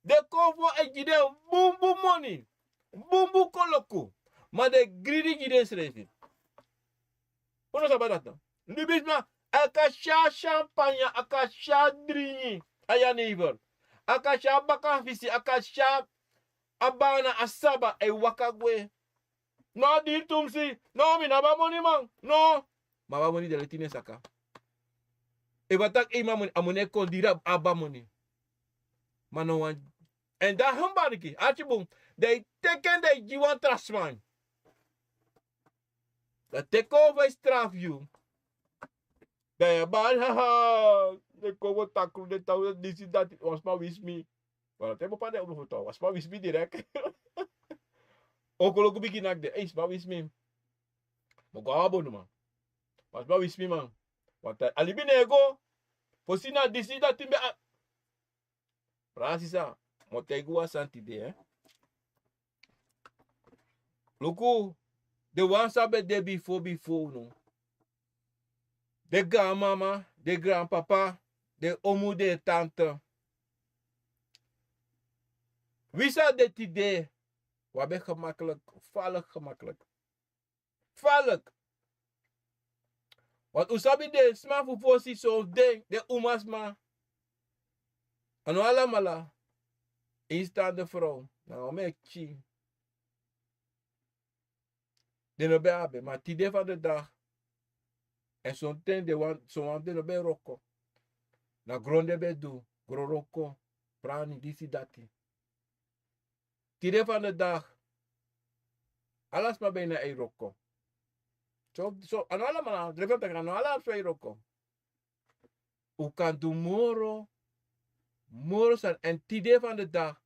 Den konfo e gi den bunbun moni, bunbun koloku. Ma den gridi gi densrefi. Un no sabi dati no? Libisma, a kan tyari champagne, a kan tyari dringi, a jenever. A kan tyari baka fisi, a kan tyari a bana, a saba, e waka gwe. No, a diri tumsi. No, mi no abi a moni, man. No. Ma a abi a moni, den leti en saka. Efu a taki, ei, mi abi a moni, a moni e kon diri a, a abi a moni. Ma no wan. Èn dan a hembarki, arki bun. Dan yu teki en, dan yu gi wan tra sma. Dan te kon fu e strafu yu. Dan yu e bari, haha. Den kon fu takru, den taki disi dati, wan sma wisi mi. Wan te bo pa den unu fu tan, wan sma wisi mi direkt. Okoloku bigin naki den, ei, sma wisi mi. Mi o go a wan bonuman. Wan sma wisi mi, man. Wan te a libi no e go. Fosi na disi dati mi be a. Brada, sisa, mi o taigi wan sani tide, eh. Luku, den wan san be de bifo, bifo unu. Den granmama, den granpapa, den omu, den tante. Wi san de tide, wi abi en gemakkelijk, falek gemakkelijk. Falek. Want un sabi den sma fu fosi, son fu den, den umasma. A no alamala. Instaande frow. Na wan meki. Den no ben abi, ma tide van de dag. Èn sonten den wan, son wan den no ben wroko. Na gron den ben du, gron wroko, prani, disi, dati. Tide van de dag, ala sma ben na e wroko. So, so, a no alamala, drefi taki a no ala sma e wroko. Un kan du moro, moro sani. Èn tide van de dag,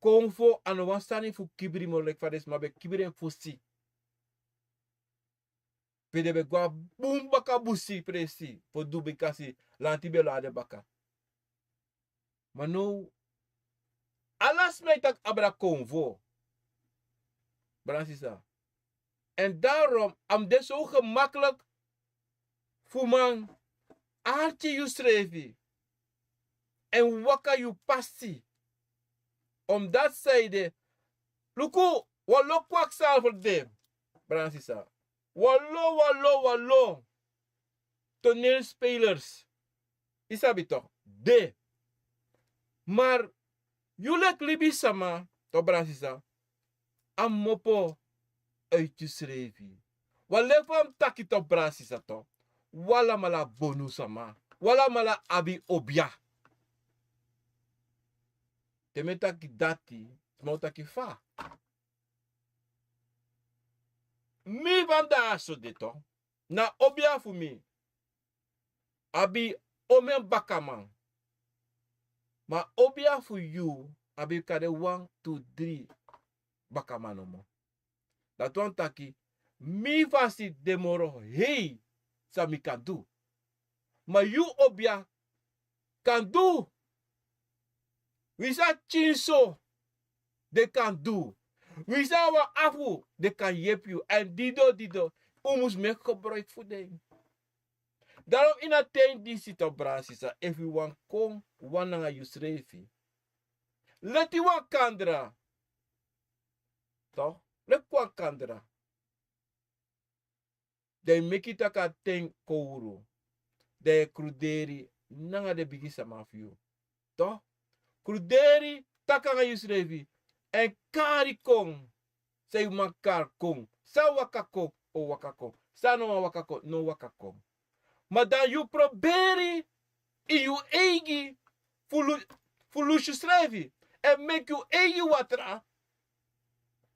konfo a no wan sani fu kibri moro leki fa den sma ben kibri en fosi. Pe den ben go a bun baka busi presi, fu du bikasi lanti ben lo na den baka. Ma now, ala sma e taki abra konfo. Brada, sisa. Èn daarom, a mus de so gemakkelijk fu man arki yusrefi. Èn waka yu pasi. Omdat san ede, luku, wan lo kwakzalver de. Brada, sisa. Wan lo, wan lo, wan lo. Toneelspelers. I sabi tok de. Mar yu leki libisama, tok brada sisa, a mopo uiti yusrefi. Wan leki fa mi taki, tok brada sisa, tok. Wi alamala bonu sama. Wi alamala abi obia. Te mi e taki dati, sma o taki fa. Mi fa mi de na so de, tok. Na obia fu mi abi omeni bakaman. Ma obia fu yu abi kande wan, tu, dri bakaman nomo. Dati wani taki, mi fasi de moro hei san mi kan du. Ma yu obia kan du. Wi sa pikinso den kan du. Wi sa wan afu den kan yepi yu. Èn dido dido, un mus meki gebruik fu den. Daarom ini a ten disi, tok brada sisa, efu yu wani kon wan nanga yusrefi, leti wan kandra. Tok, leki wan kandra. Dan yu meki taki a ten kowru. Dan yu e kruderi nanga den bigi sama fu yu. Tok, kruderi, taki nanga yusrefi, èn kari kon san yu man kari kon. San waka kon, o waka kon. San no man waka kon, no waka kon. Ma dan yu proberi ini yu eigi fu lu-, fu lusu yusrefi, èn meki yu eigi watra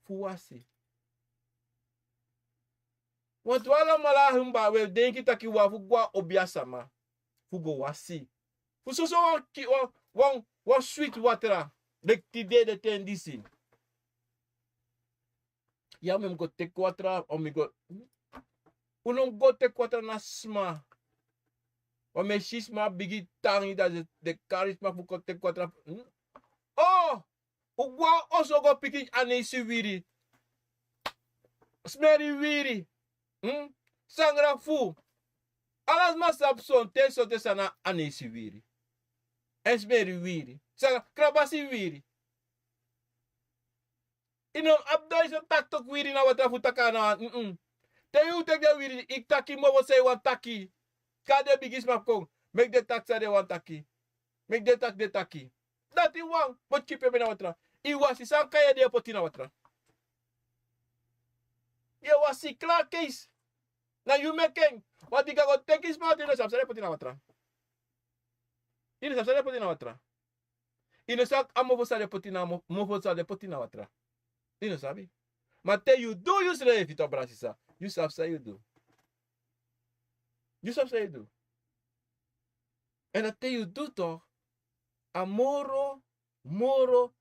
fu wasi. Wantu alamala, wi e denki taki wi abi fu go na obia sama fu go wasi. Fu soso wan ki-, wan, wan, wan switi watra, leki tide, den ten disi. Ya, mi mu go teki watra, o mi go. Un no mu go teki watra na sma. Wan mi e si sma bigi tangi, dan den, den kari sma fu go teki watra. Hmm? O! Un go na oso go piki anisi wiri. Smeri wiri. Hmm? Sangra fu. Ala sma sabi sonten, sonten san na anisi wiri. Èn smeri wiri. Sangra, krabasi wiri. Yu no abi duizend taki toki wiri na watra fu taki na, mm-mm. Te yu teki den wiri, yu taki moro san yu wani taki. Kari den bigi sma fu kon. Meki den taki san den wani taki. Meki den taki, den taki. Dati wan, poti kipi en na watra. Yu wasi, san kon yu e poti na watra. Yu e wasi, klaar, keisi. Na yu meki en. Wan dei yu go teki sma, yu no sabi san den poti na watra. Yu no sabi san den poti na watra. Yu no sabi a mofo san den poti na mo-, mofo san den poti na watra. Yu no sabi. Ma te yu du yusrefi, tok brada sisa, yu sabi san yu du. Yu sabi san yu du. Èn dan te yu du, tok, a moro, moro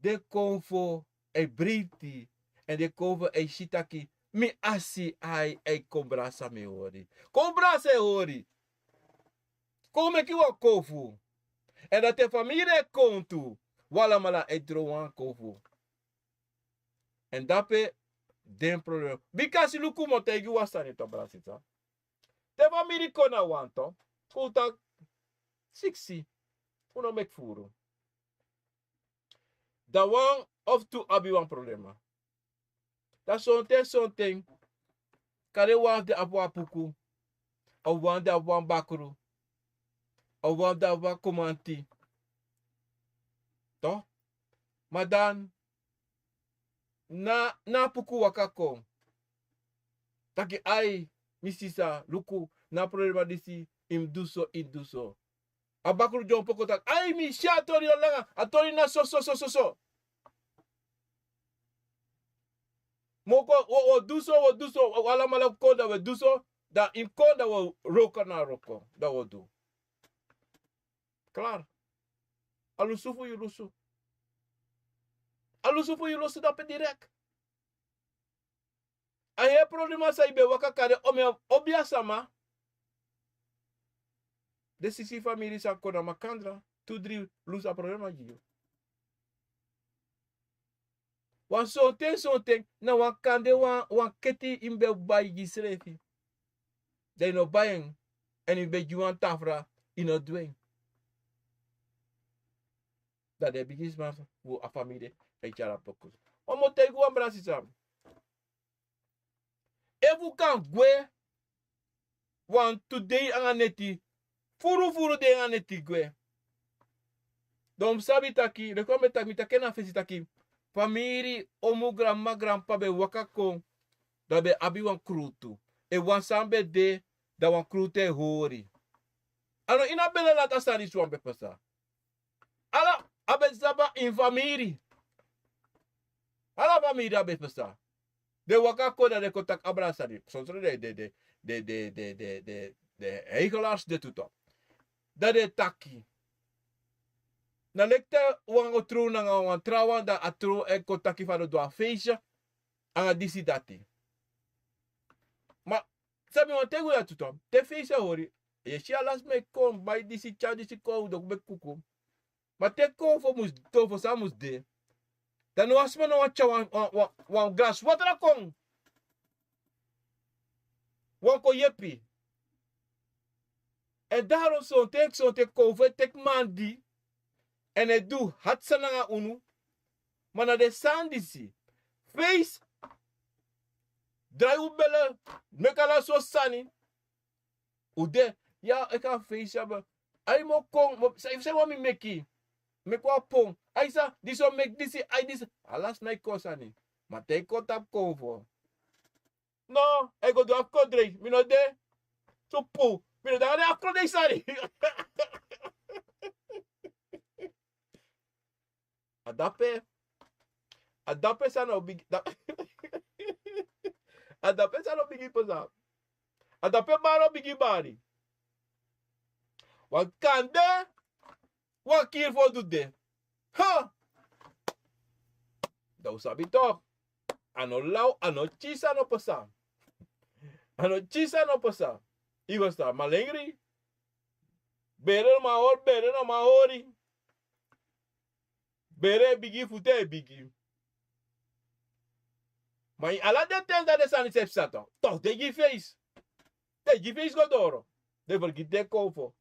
den konfo e breiti. Èn den konfo e si taki mi asi ai, ai, kon brasa mi hori. Kon brasa e hori. Kon meki wan konfo. Èn dan te famiri e kon tu, wi alamala e dro wan konfo. Èn dape den problema. Bika si luku, mi o taigi wan sani, tok brada sisa. Te famiri kon na wan, tok, un taki siksi, un no meki furu. Dan wan of tu abi wan problema. Dan sonten, sonten, kande wan fu den abi wan puku, of wan fu den abi wan bakru, of wan fu den abi wan komanti. Tok? Ma dan na, na a puku waka kon. Taki ai, mi sisa, luku, na a problema disi, yu mus du so, yu mus du so. A bakru dyompo kon taki, ai, mi si a tori langa, a tori na so, so, so, so, so. Mi o kon, wi o, wi o du so, wi o du so, wi alamala kon, dan wi e du so, dan yu mus kon, dan wi o wroko na wroko, dan wi o du. Klaar. A lusu fu yu lusu. A lusu fu yu lusu dape direkt. A heri problema san yu ben waka kari, omen obia sama. Den siksi famiri sa kon na makandra, tu dri lusu a problema gi yu. Wan sonten, sonten, na wan kande wan, wan keti yu ben bai gi srefi. Dan yu no bai en, èn yu ben gi wan tafra, yu no du en. Dan den bigisma fu a famiri e tyari a pokus. Wan mi o taigi wan brada sisa. Efu un kan gwe wantu dei anga neti Furu furu den a neti gwe. Dan un sabi taki, leki wan mi e taki, mi taki en na fesi taki, famiri, omu, granmama, granpapa ben waka kon, dan ben abi wan krutu. Efu wan sani ben de, dan wan krutu e hori. A no ini a bele lati a sani disi wan ben pasa. Ala, a ben sabi ini famiri. Ala famiri a ben pasa. Den waka kon, dan den kon taki abra sani. Sonso den, den, den, den eigenaars de tu toch. Dan den taki. Na leki te wan o tron nanga wan trawan, dan a tron e kon taki fa den o du a feisi. Anga disi dati. Ma, san mi wani taigi un ya tu toch. Te feisi e hori. Yu e si ala sma e kon, bai disi, tyari disi kon, un doku meki kuku. Ma te konfo mus, konfo san mus de. Dan no wan sma no wani tyari wan, wan, wan, wan glasi watra kon. Wan kon yepi. Èn daarom sonten, sonten konfo e teki mandi. Èn e du hati sani nanga unu. Ma na den sani disi. Feisi. Drai un bele. Meki ala sortu sani. Un de, ya, e kan feisi abi. Ai, mi o kon, mi o, san, san wan mi meki. Meki wan pon. Ai sa, disi o meki disi, ai disi. Ala sma e kon sani. Ma te i kon tapu konfo. No, e go du afkodrei. Mi no de. Supu. Mi no de anga den afkodrei sani. A dape. A dape sani o bigin, da-, a dape sani o bigin pasa. A dape bari o bigin bari. Wan kande, wan kiri fu o du de. Ha! Dan un sabi toch. A no law, a no tyari san no pasa. A no tyari san no pasa. I go sa malengri. Bere no man hori, bere no man hori. Bere e bigi, futu e bigi. Ma ini ala den ten dati den sani seefi psa toch. Toch den gi feisi. Den gi feisi go doro. Den fergiti den konfo.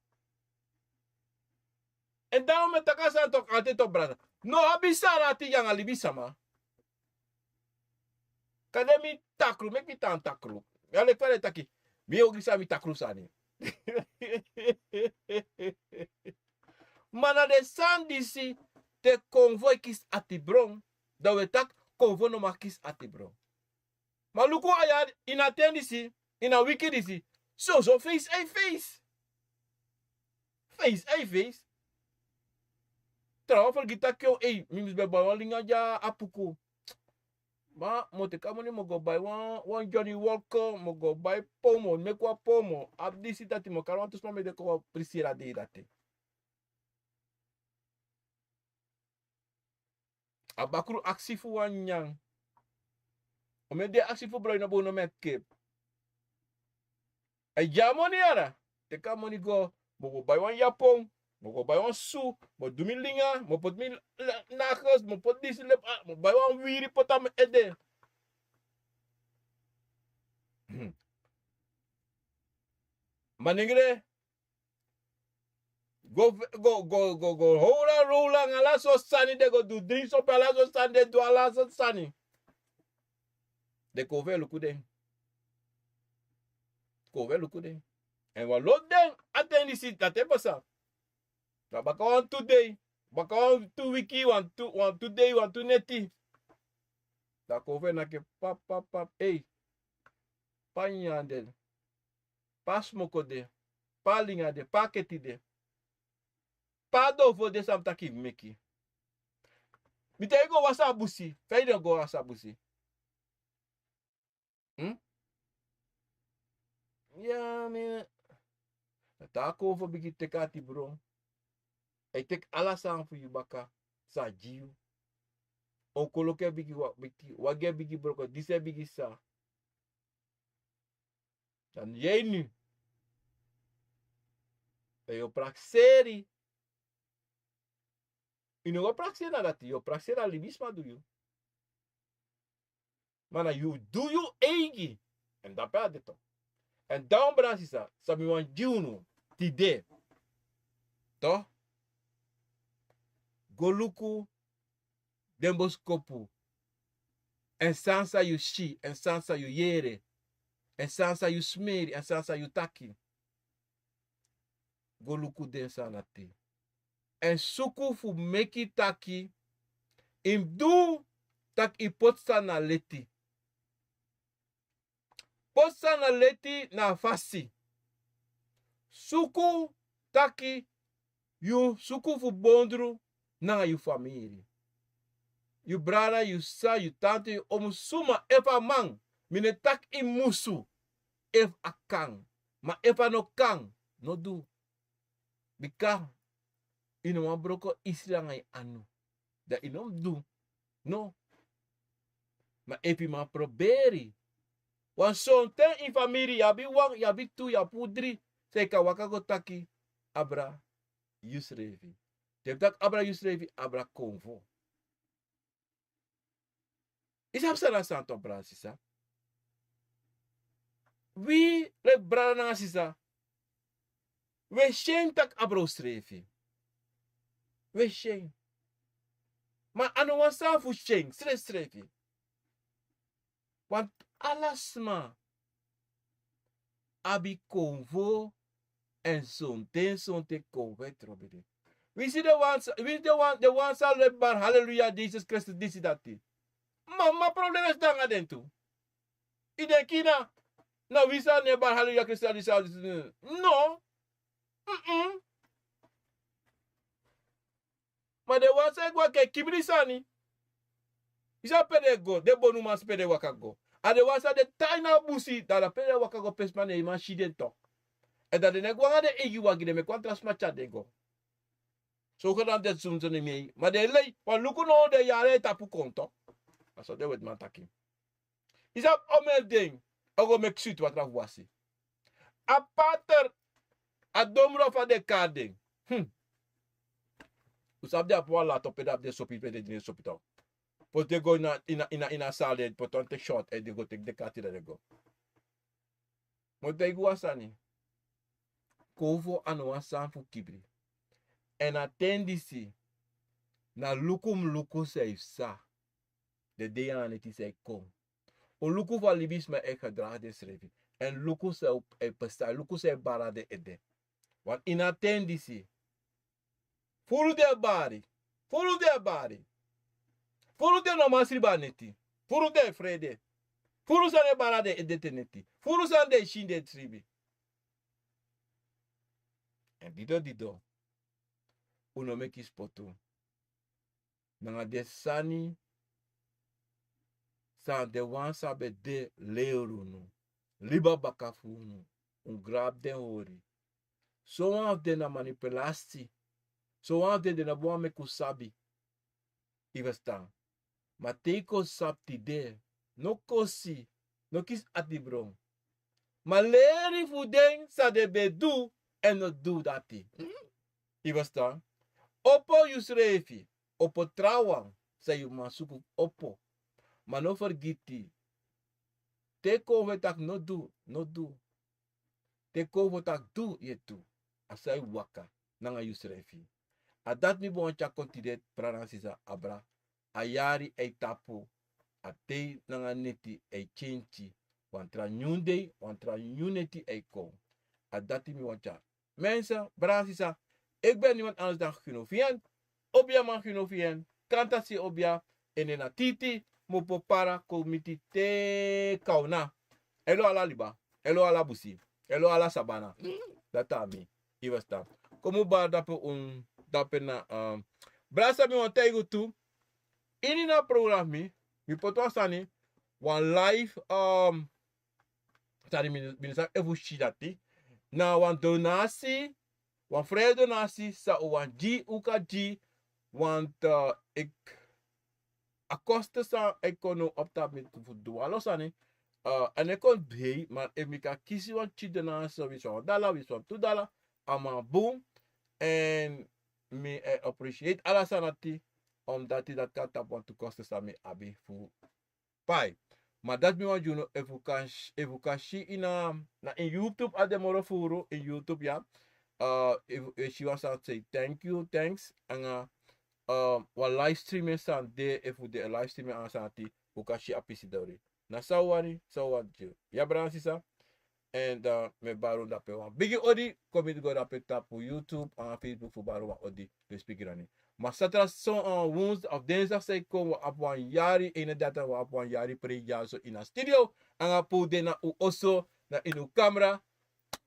Èn dan mi e taki a sani toch, altijd toch brada. No abi sani ati yu anga libisma. Kande mi takru, meki mi tan takru. Ya leki fa den taki. Mi ogri san mi takru sani. Ma na den sani disi, te konfo e kisi atibron. Dan wi e taki konfo no man kisi atibron. Ma luku a yari, ini a ten disi, ini a wiki disi. Soso feisi ai feisi. Feisi ai feisi. Trawan fergiti taki, o, ei, mi mus ben bai wan linga dya a puku. Ma mi o teki a moni, mi o go bai wan, wan Johnny Walker, mi o go bai pomo, meki wan pomo. Abi disi dati, mi o kari wantu sma, mi e de kon wan prisiri a dei dati. A bakru aksi fu wan nyanyan. O mi e de aksi fu broi no bun, no mi e kip. A e gi a moni yara. Teki a moni go. Mi o go bai wan yapon. Mi o go bai wan su. Mi o du mi linga. Mi o poti mi la-, nakels. Mi o poti disi lepa. Mi o bai wan wiri poti a mi ede. Manengre. Go, go, go, go, go, howla, rowla, anga ala sortu sani den go du, dringi sopi, ala sortu sani den du, ala sortu sani. Den konfo e luku den. Konfo e luku den. Èn wan lobi den, a ten disi, dati e pasa. Dan baka wantu dei, baka wantu wiki, wantu, wantu dei, wantu neti. Dan konfo e naki pap, pap, pap, ei. Pe a nyanyan de. Pe a smoko de, pe a linga de, pe a keti de, pe a dovo de san mi taki meki. Mi taigi yu go wasi a busi, fa yu de go wasi a busi. Hmm? Ya, mi. Na te a konfo bigin teki atibron. A e teki ala sani fu yu baka, san a gi yu. Onkoloku e bigin wa-, bigin, wagi e bigin broko, disi e bigin sa. Dan yu e ini. Dan yu o prakseri. Yu no go prakseri na dati, yu o prakseri na libisma du yu. Ma na yu du yu eigi. Èn dape a de toch. Èn dan, brada, sisa, san mi wani gi unu tide. Toch? Go luku den boskopu. Èn san san yu si, èn san san yu yere, èn san san yu smeri, èn san san yu taki. go luku den sani dati. Èn suku fu meki taki i mus du taki i poti sani na leti. Poti sani na leti na a fasi. Suku taki yu suku fu bondru nanga yu famiri. Yu brada, yu sisa, yu tante, yu omu, suma, efu a man, mi no e taki i musu, efu a kan. Ma efu a no kan, no du. Bika i no wani broko isi nanga i anu. Dan i no mus du. No. Ma efu i man proberi. Wan sonten i famiri, yu abi wan, yu abi tu, yu abi dri. San i kan waka go taki abra yusrefi. Te yu taki abra yusrefi, abra konfo. I sabi san na a sani tu, brada, sisa. Wi leki brada nanga sisa, wi e si en taki abra usrefi. Wi e si en. Ma a no wan sani fu si en srefsrefi. Want ala sma abi konfo. Èn sonten sonten konfo e trobi den. Wi si den wan sa, wi si den wan, den wan sa leki bari haleluya, Jesus Kristus disi dati. Ma, ma problema e sidon nanga den tu. I denki na, na wi sa no e bari haleluya, Kristus disi, disi, disi. No. Mm-mm. Ma den wan san e go waka e kibri sani. I sabi pe den e go, den bonuman, sabi pe den e waka go. A den wan san de tan na busi, dan na pe den e waka go, pe sma no e man si den tok. Èn dan den no e go nanga den eigi wagi, den meki wan tra sma tyari den go. So go dan den sumsum na mi ei. Ma den e lei, wan luku now den yari e tapu kon tok. A so den wetiman taki. I sabi omeni den o go meki switi watra fu wasi. A pater, a domro fa den e kari den. Hmm. Un sabi den abi wan lato pe den abi den sopi, pe den dini den sopi tok. Poti den go ini a, ini a, ini a, ini a sal, den poti wan teki short, èn den go teki den kati dan den go. Mi o taigi wan sani. Konfo a no wan sani fu kibri. Èn a ten disi, na luku mi luku san e psa. Den dei nanga neti san e kon. Un luku fa libisma e gedragi densrefi. Èn luku san e psa, luku san e bari na den ede. Want ini a ten disi, furu den e bari. Furu den e bari. Furu den no man sribi a neti. Furu den e frede. Furu san den e bari na den ede te neti. Furu san den e si, den e sribi. Èn dido dido, un no meki spotu nanga den sani san den wan san ben de leri unu, liba baka fu unu, un grabu den hori. Sowan fu den na manipulasi. Sowan fu den, den no ben wani meki un sabi. I ferstan? Ma te i kon sabi tide, no kosi, no kisi ati bron. Ma leri fu den san den ben du èn no du dati. I ferstan? Opo yusrefi, opo trawan san yu man suku opo. Ma no fergiti, te kon fu e taki no du, no du. Te kon fu e taki du, yu e du. A san yu waka nanga yusrefi. A dati mi ben wani tyari kon tide, brada nanga sisa, abra. A yari e tapu, a dei nanga neti e kenki. Wan tra nyun dei, wan tra nyun neti e kon. A dati mi wani tyari. Mensen, brada nanga sisa, ik ben niemand anders dan Gino Vien. Obiaman Gino Vien, Kantasi Obia, en na Titi, Mopopara, Komiti te Kauna. Elo ala liba, elo ala busi, elo ala sabana. Dati a mi, i ferstan. Kon mi bari dape un, dape na, um, brada, san mi wani taigi un tu. Ini a programa mi, mi poti wan sani, wan live, um, sani mi, mi no sabi efu un si dati. Na wan donasi, wan fri donasi, san un wani gi, un kan gi, want, eh, a kosten san e kon now op tapu mi fu du ala sani. Eh, a no e kon hei, ma efu mi kan kisi wan tiki donasi, winsi wan dala, winsi wan tu dala, a man bun. Èn mi e appreciate ala sani dati, omdat dati kan tapu wantu kosten san mi abi fu pai. Ma dati mi wani gi unu, efu un kan si, efu un kan si ini a, na ini YouTube a de moro furu, ini YouTube ya. Eh, efu un e si wan sani, sei thank you, thanks. Anga, eh, wan live streaming sani de, efu un de live streaming anga sani dati, un kan si a pisi dori. Na san un wani, san un wani gi. Ya, brada nanga sisa. En dan mi e bari unu dape wan bigi odi, kon mi go dape tapu YouTube nanga Facebook fu bari wan odi, respeki grani. Ma satra son, eh, woensdag of dinsdag san e kon, wi abi wan yari, eenendertig, wi abi wan yari preiki dyaso ini a studio. Nanga pe un de na un oso, na ini un kamra.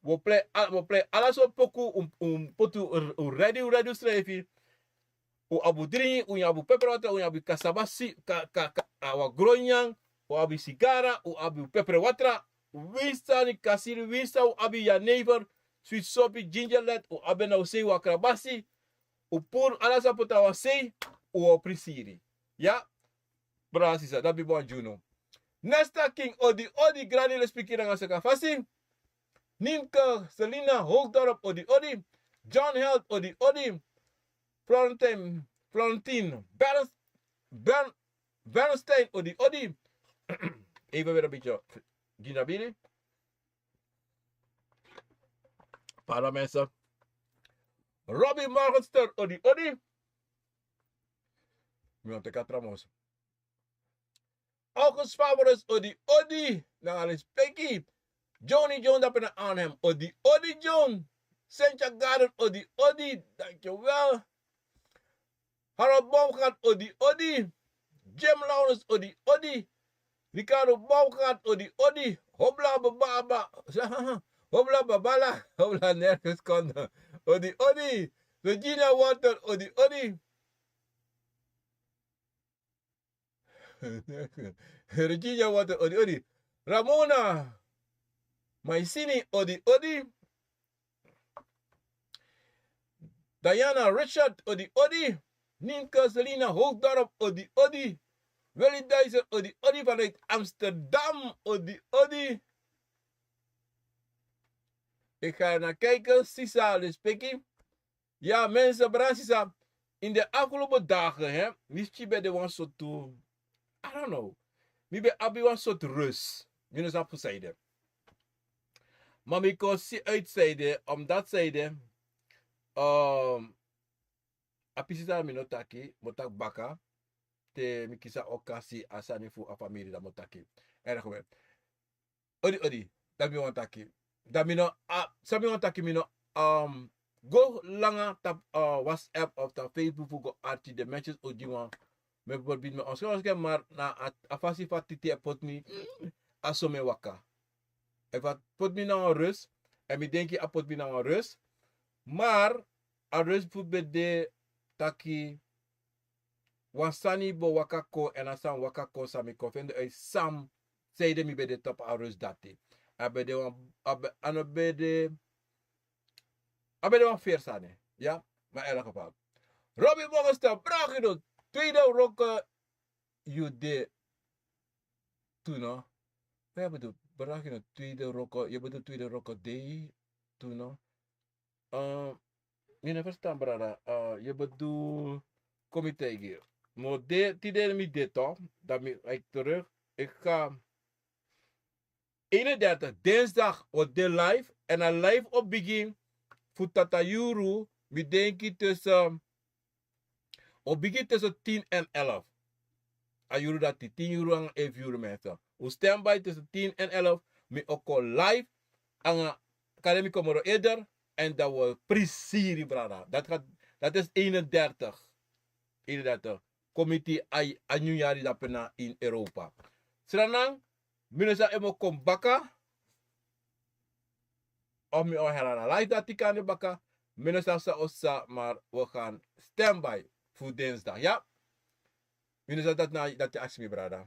Wi o plei, a- wi o plei ala sortu poku, un, un poti un, un ready, un ready unsrefi. Un abi un dringi, un abi un peperwatra, un abi kasabasi, ka, ka, ka, a wan gron nyan, un abi sigara, un abi un peperwatra, winsi sani, kasiri, winsi san un abi, jenever, switi sopi, gingerlet, un abi en na un sei, wan krabasi, un puru ala san poti na wan sei, un o prisiri. Ya, brada sisa, dati mi wani gi unu. Nesta King, odi odi, grani, respeki nanga saka fasi. Nimke, Selina, Hoogdorp, odi odi. John Held, odi odi. Florentin, Florentin, Bernst, Bern, Bernstein, odi odi. Even weer een beetje ginabili. Pardon mensen. Robbie Morgenster, odi odi. Mi wani teki a tra mosi. August Favorus, odi odi, nanga respeki. Johnny John dape na Arnhem, odi odi John. Sentia Garden, odi odi, dankjewel. Harold Baumgart, odi odi. Jim Lawrence, odi odi. Ricardo Baumgart, odi odi. Hobla Baba, Hobla Babala, Hobla nergens kon, odi odi. Regina Water, odi odi. Regina Water, odi odi. Ramona Maisini, odi odi. Diana Richard, odi odi. Ninka Selina Hoogdorp, odi odi. Willy Dyser, odi odi, vanuit Amsterdam, odi odi. Ik ga naar kijken, Sisa, respeki. Ya, mensen, brada sisa, in de afgelopen dagen, hè, mi si ben de wan sortu, I don't know, mi ben abi wan sortu rust. Mi no sabi fu san ede. Ma mi kon si uit san ede, omdat san ede, um, a pisi san mi no taki, mi o taki baka, te mi kisi a okasi, a sani fu a famiri, dan mi o taki. Erg wel. Odi, odi, dati mi wani taki. Dati mi no, ah, san mi wani taki, mi no, um, go langa tapu, uh, WhatsApp of tapu Facebook fu go arki den messages odi wan. Mi e poti mi onschuldig, maar na a, a fasi fa Titi e poti mi, a so mi e waka. Efu a poti mi na wan rust, èn mi denki a poti mi na wan rust, maar a rust fu ben de taki wan sani bo waka kon, èn a sani waka kon san mi kon fende uit san, san ede mi ben de tapu a rust dati. A ben de wan, a ben, a no ben de, a ben de wan feri sani. Ya, maar in elk geval. Robbie Morgenstern, brada, yu no, tweede roko yu de tu no. Fa yu bedoel, brada, yu no, tweede roko, yu bedoel tweede roko de tu no. Uh, mi no ferstan, brada. Uh, yu bedoel, kon mi taigi yu. Mi o de, tide mi de toch, dan mi, ik terug. Ik ga eenendertig, dinsdag, wi o de live. Èn a live o bigin fu tata yuru, mi denki tussen, o bigin tussen tien en elf. A yuru dati, tien yuru nanga elf yuru, mensen. Un stand by tussen tien en elf. Mi o kon live. Nanga, kande mi kon moro eerder. Èn dan wi o prisiri, brada. Dati gaat, dati is eenendertig. Eenendertig. Kon miti a, a nyun yari dape na in Europa. Sranan, mi no sa emo kon baka. Of mi o herhaal a live dati kande baka. Mi no sa san o sa, maar we gaan stand by fu dinsdag, ya. Mi no sa dati na, dati aksi mi, brada.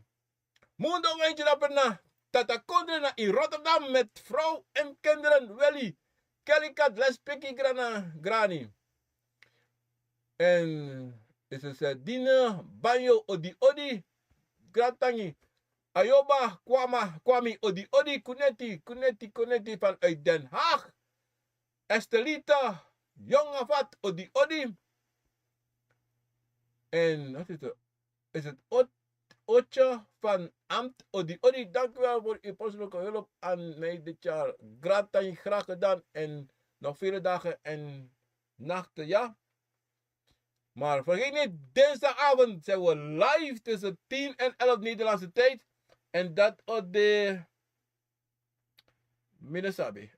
Mundo Wentje dape na Tata Kondre na in Rotterdam met vrouw en kinderen, Willy. Kelly Kat, respeki, grana, grani. En is a Sardine, Banyo, odi odi, Gratangi. Ayoba, Kwama, Kwami, odi odi, Kuneti, Kuneti, Kuneti vanuit Den Haag. Estelita, Jongavat, odi odi. En wat is het? Is het Ot-, Otje van Amt, odi odi, dank u wel voor uw postelijke hulp aan mij dit jaar. Gratangi, graag gedaan en nog vele dagen en nachten, ja. Maar vergeet niet, dinsdagavond zijn we live tussen tien en elf Nederlandse tijd. En dat op de, Mi no sabi.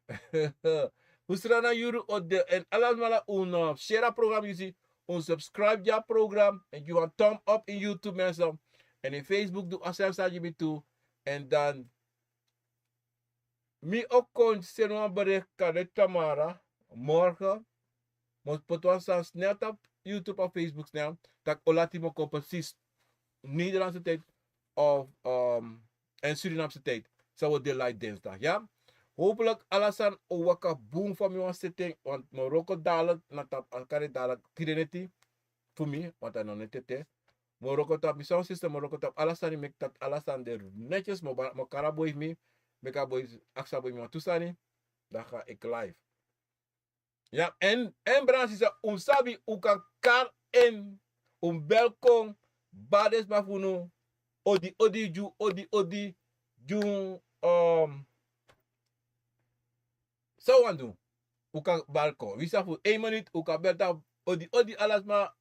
Fu srana yuru o de, en ala sma, un, uh, share a program, yu si, un subscribe gi a program, en gi wan thumb up in YouTube, mensen. En in Facebook du a srefi sani gi mi tu. En dan mi o kon seni wan bericht, kan de tamara, morgen. Mi o poti wan sani snel tapu YouTube of Facebook snel, tak' o lati mi o kon precies Nederlandse tijd of, ehm, en Surinaamse tijd. San wi o de live dinsdag, ya. Hopelijk ala sani o waka bun fu mi wan setting, want mi o wroko dadelijk na tapu, a kari dadelijk tiri neti fu mi, want a no neti ete. Mi o wroko tapu, mi sound system, mi o wroko tapu ala sani, meki dati ala sani de netjes, mi o ba-, mi o kari a boi fu mi, meki a boi, aksi a boi fu mi wantu sani, dan ga ik live. Ya, en, en brada, sisa, un sabi, un kan kari en, un bel kon, bari den sma fu unu, odi, odi, gi un, odi, odi, gi un, um, san un wani du, un kan bari kon. Winsi a fu één minuut, un kan bel tapu, odi, odi, ala sma,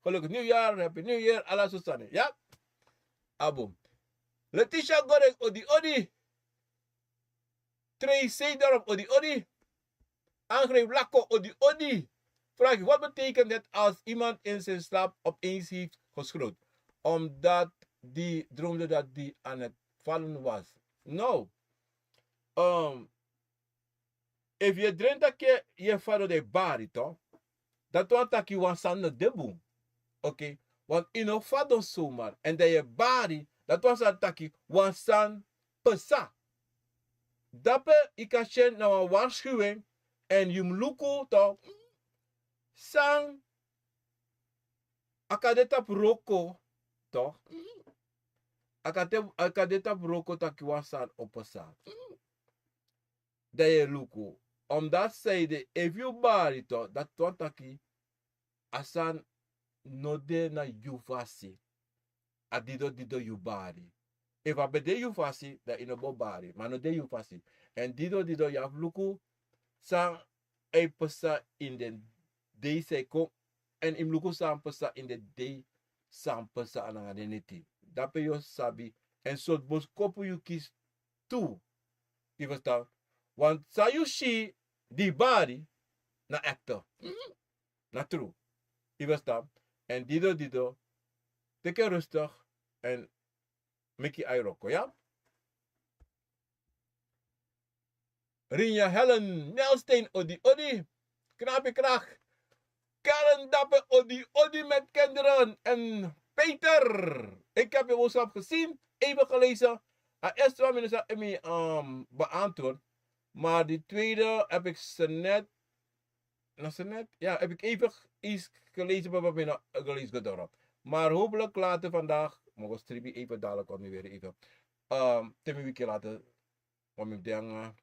gelukkig nieuwjaar, happy new year, ala sortu sani, ya? A bun. Letitia Goreng, odi, odi. Trey Seedorf, odi, odi. Angreep Lako, odi, odi. Vraag je, wat betekent het als iemand in zijn slaap opeens heeft geschreeuwd, omdat die droomde dat die aan het vallen was? Nou, ehm, efu yu e dremi taki yu e fadon, dan yu e bari, toch? Dati wani taki wan sani no de bun. Oké? Want yu no fadon zomaar. En dan yu e bari, dati wani sani taki wan sani pasa. Dape yu kan si en na wan waarschuwing, en yu mus luku, toch? San a kan de tapu wroko, toch? A kan de, a kan de tapu wroko taki wan sani o pasa. Dan yu e luku. Omdat zij de, efu yu bari, toch, dati wani taki a sani no de na yu fasi. A dido dido yu bari. Efu a ben de yu fasi, dan yu no bo bari. Ma a no de yu fasi. En dido dido yu abi fu luku san e pasa ini den dei san e kon. En yu mus luku san pasa ini den dei san pasa nanga den neti. Dape yu o sabi. En sortu boskopu yu kisi tu. Yu ferstan? Want san yu si di yu bari, na ekte. Na tru. Yu ferstan? En dido dido, teki en rustig en meki yu ai wroko, ya? Rinja Helen Nelstein, odi, odi. Knapi Krak. Karen Dape, odi, odi met kinderen. En Peter. Ik heb je boodschap gezien, even gelezen. A eerste wan mi no sa emi, ehm, beantwoord. Maar die tweede heb ik ze net, na ze net, ja, heb ik even iets gelezen, maar wat mi no gelezen gedoro. Maar hopelijk later vandaag, mi o go stribi even dadelijk, want mi weri even, ehm, te mi wiki later, want mi de nanga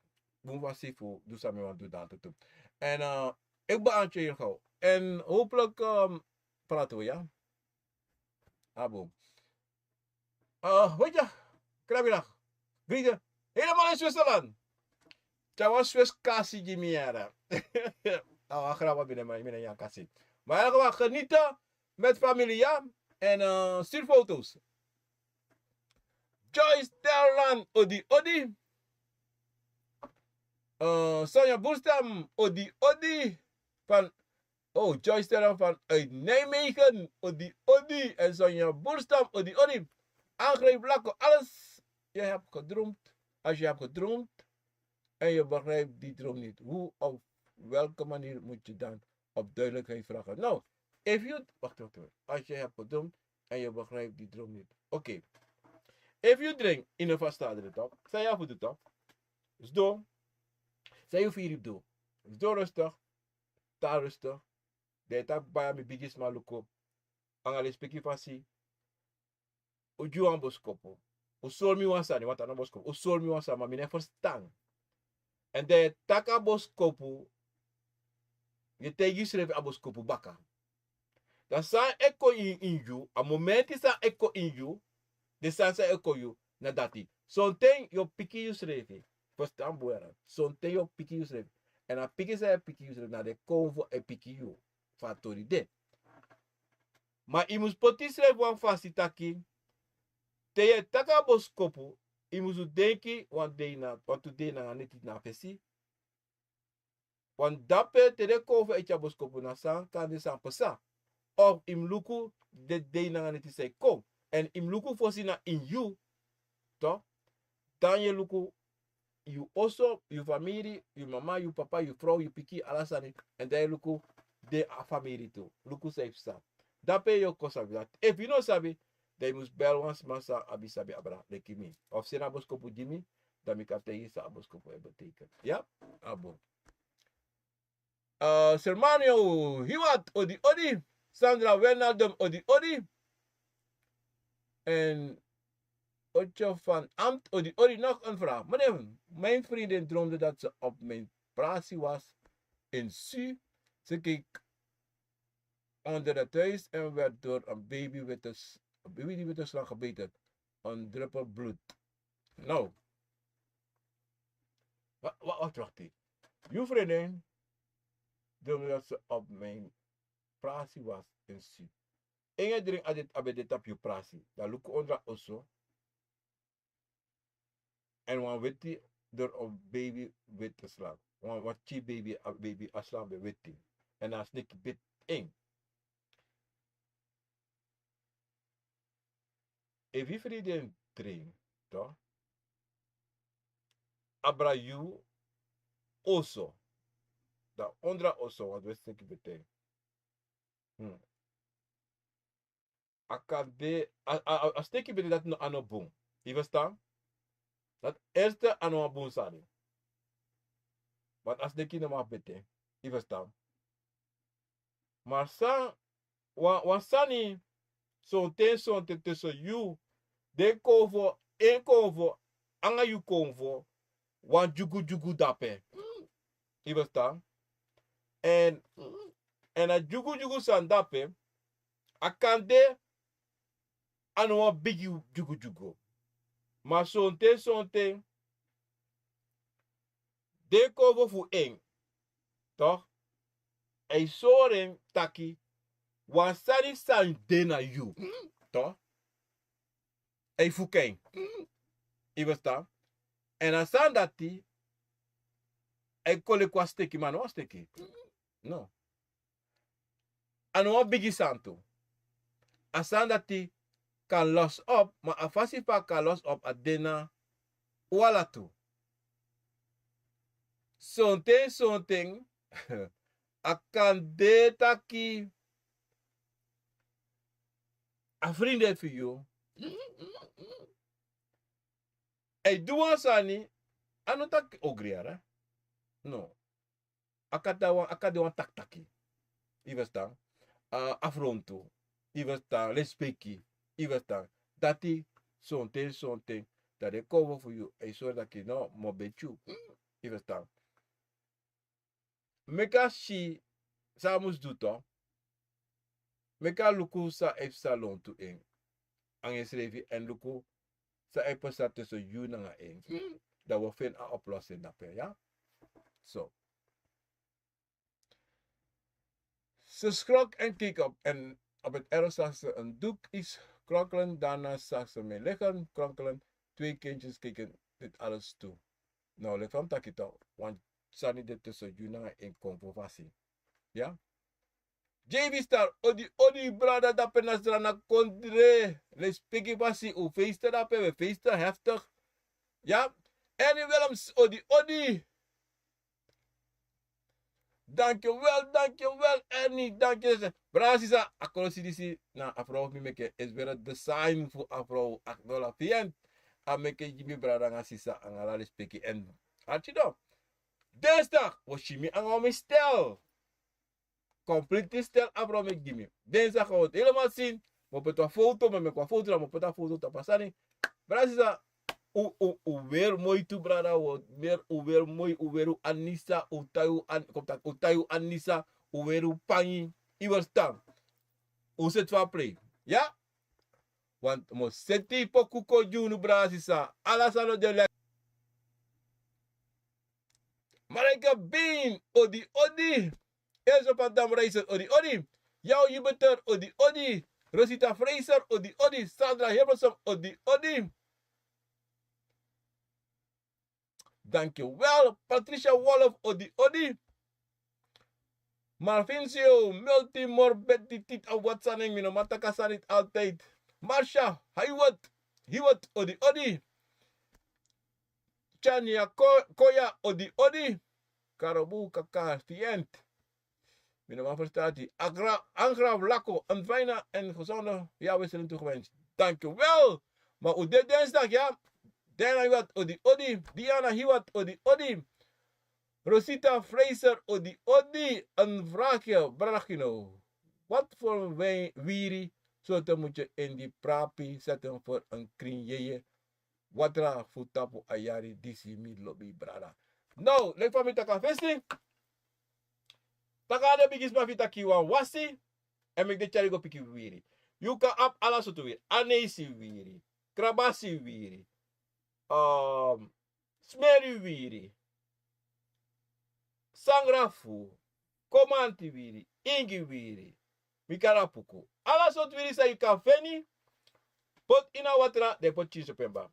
bun fasi fu du san mi wani du dati tu. En, eh, ik beantwoord je gauw. En hopelijk, ehm, praten we, ja? A bun. Eh, weet je, Krabi Lak. Weet je, helemaal in Zwitserland. Tya wan Swiss kasi gi mi yere. A wan grap, mi no e, mi no e nyan kasi. Maar in elk geval genieten met familie, ja. En, eh, stuur foto's. Joyce Terlan, odi, odi. Eh, Sonja Boerstam, odi, odi. Van, oh, Joyce Terlan vanuit Nijmegen, odi, odi. En Sonja Boerstam, odi, odi. Aangrijp Lako, alles. Je hebt gedroomd. Als je hebt gedroomd en je begrijpt die droom niet, hoe of welke manier moet je dan op duidelijkheid vragen? Nou, if you, wacht, wacht, wacht. Als je hebt gedroomd en je begrijpt die droom niet. Oké. If you drink in een vaststaat, toch? San yu abi fu du, toch? Sdo. San yu firi fu du? Sdo rustig. Tan rustig. Dan yu taki: Baya, mi bigisma, luku. Nanga lespeki fasi. Un gi wan boskopu. Un sori mi wan sani, want a no boskopu. Un sori mi wan sani, ma mi no e ferstan. En dan yu e taki a boskopu, yu e taigi yusrefi a boskopu baka. Dan san e kon ini yu, a momenti san e kon ini yu, den sani san e kon yu, na dati. Sonten yu o piki yusrefi. Ferstan bun, yere. Sonten yu o piki yusrefi. En a piki san yu e piki yusrefi, na den konfo e piki yu. Fa a tori de. Ma yu mus poti yusrefi wan fasi taki, te yu e taki a boskopu, yu musu denki wan dei na, wantu dei nanga neti na a fesi. Wan dape te den kon fu e tyari boskopu na san kande san pasa. Of yu mus luku den dei nanga neti san e kon. Èn yu mus luku fosi na ini yu. Toch, dan yu e luku yu oso, yu famiri, yu mama, yu papa, yu frow, yu pikin, ala sani. Èn dan yu e luku den a famiri tu. Luku san e psa. Dape yu o kon sabi dati. Efu yu no sabi, dan yu mus bel wan sma san abi sabi abra leki mi. Of seni a boskopu gi mi, dan mi kan taigi yu san a boskopu e beteken. Ya? A bun. Eh, Sermanio Hiwat, odi odi. Sandra Wijnaldum, odi odi. En Otjo van Amt, odi odi. Nog een vraag. Meneer, mijn vriendin droomde dat ze op mijn pratie was in Su. Ze keek onder het huis en werd door een baby witte, s- een baby die witte slang gebeten. Een druppel bloed. Nou, wat, wat, wat wacht ik? Uw vriendin droomde dat ze op mijn pratie was in Su. Inge dring a dit abe dit op yu prasi. Dan luku ondra oso. En wan weti door een baby wit te slaan. Wan wati baby, a baby aslaan be weti. En a sneki bit in. Efu yu fri den train, toch? Abra yu oso. Dan ondra oso, want we steki beten. Hmm. A kan de, a, a, a, a steki beten dati no a no bun. Yu verstaan? Dati eerste a no wan bun sani. Want a steki no mag beten. Yu verstaan? Maar san, wan, wan sani, sonten, sonten tussen yu, den konfo, en konfo, anga yu konfo, wan dyugu dyugu dape. Yu verstaan? En, en a dyugu dyugu san dape, a kan de, a no wan bigi dyugu dyugu. Maar sonten, sonten, den konfo fu en, toch? A e sori en taki, wan sani san de na yu, toch? A e fuka en. Yu verstaan? En a sani dati, a e kon leki wan steki, ma a no wan steki. No. A no wan bigi sani tu. A sani dati kan los op, ma a fasi fa a kan los op a de na un ala tu. Sonten, sonten, a kan de taki a frinde fu yu. A e du wan sani, a no taki ogri yara. No. A kan de wan, a kan de wan takitaki. Yu verstaan? A, afrontu. Yu verstaan? Lespeki. Yu verstaan? Dati sonten, sonten. Dan den konfo fu yu, a e sori taki no, mi o beti yu. Yu verstaan? Meki a si san a mus du, toch. Meki a luku san a e psa lontu en. Anga ensrefi, èn luku san a e psa tussen yu nanga en. Dan wi o feni a oplossing dape, ya? So. Ze schrok en keek op en op het erf zag ze een doek iets kronkelen. Daarna zag ze mijn lichaam kronkelen. Twee kindjes keken dit alles toe. Nou, leki fa mi taki, toch, wan sani de tussen yu nanga en konfo fasi. Ya? J V Star, odi, odi, brada, dape na Sranan kondre. Lespeki fasi, un feesten dape, we feesten heftig. Ya? Ernie Willems, odi, odi. Dankjewel, dankjewel, Ernie, dankjewel. Brada, sisa, a kolosi disi na a frow fu mi meki, is weer het design fu a frow, acht dollar fi en. A meki gi mi, brada nanga sisa, anga ala lespeki. En artido. Dinsdag, wi o si mi anga wan mi stel. Complete stel a frow meki gi mi. Dinsdag gaan we het helemaal zien. Mi o poti wan foto, mi o meki wan foto, dan mi o poti a foto tapu a sani. Brada, sisa, un, un, un weri moi tu, brada, un weri, un weri moi, un weri un anisa, un tai un an-, kon taki, un tai un anisa, un weri un pangi. Yu verstaan? Un seti fu a prei. Ya? Want mi o seti poku kon gi unu, brada, sisa. Ala sani o de leki. Malaika Bin, odi, odi. Enzo Padam Reiser, odi, odi. Yao Jupiter, odi, odi. Rosita Fraser, odi, odi. Sandra Hilversum, odi, odi. Dankjewel. Patricia Wolf, odi odi. Marvincio, multimorbiditeit of wat sani, mi no man taki a sani altijd. Marsha, Hiwot, Hiwot, odi odi. Chania Ko-, Koya, odi odi. Karobu, Kaka, Tient. Mi no man verstaat u. Agra, Angra Vlaco, een fijne en gezonde jaarwisseling toegewenst. Dankjewel. Maar u deed dinsdag, ja. Diana Hiwat, odi odi. Diana Hiwat, odi odi. Rosita Fraser, odi odi. Een vraagje, Bragino. Wat voor wijn, wiri, sorten moet je in die prapi zetten voor een kring jeje? Watra fu tapu a yari disi, mi lobi brada. Now, leki fa mi taki a fesi. Taki a den bigisma fu yu taki yu wani wasi, èn meki den tyari go piki wiri. Yu kan abi ala sortu wiri. Aneisi wiri. Krabasi wiri. Um, smeri wiri. Sangrafu. Komanti wiri. Ingi wiri. Mikarapuku. Ala sortu wiri san yu kan feni. Poti ini a watra, dan yu poti tyinso pemba.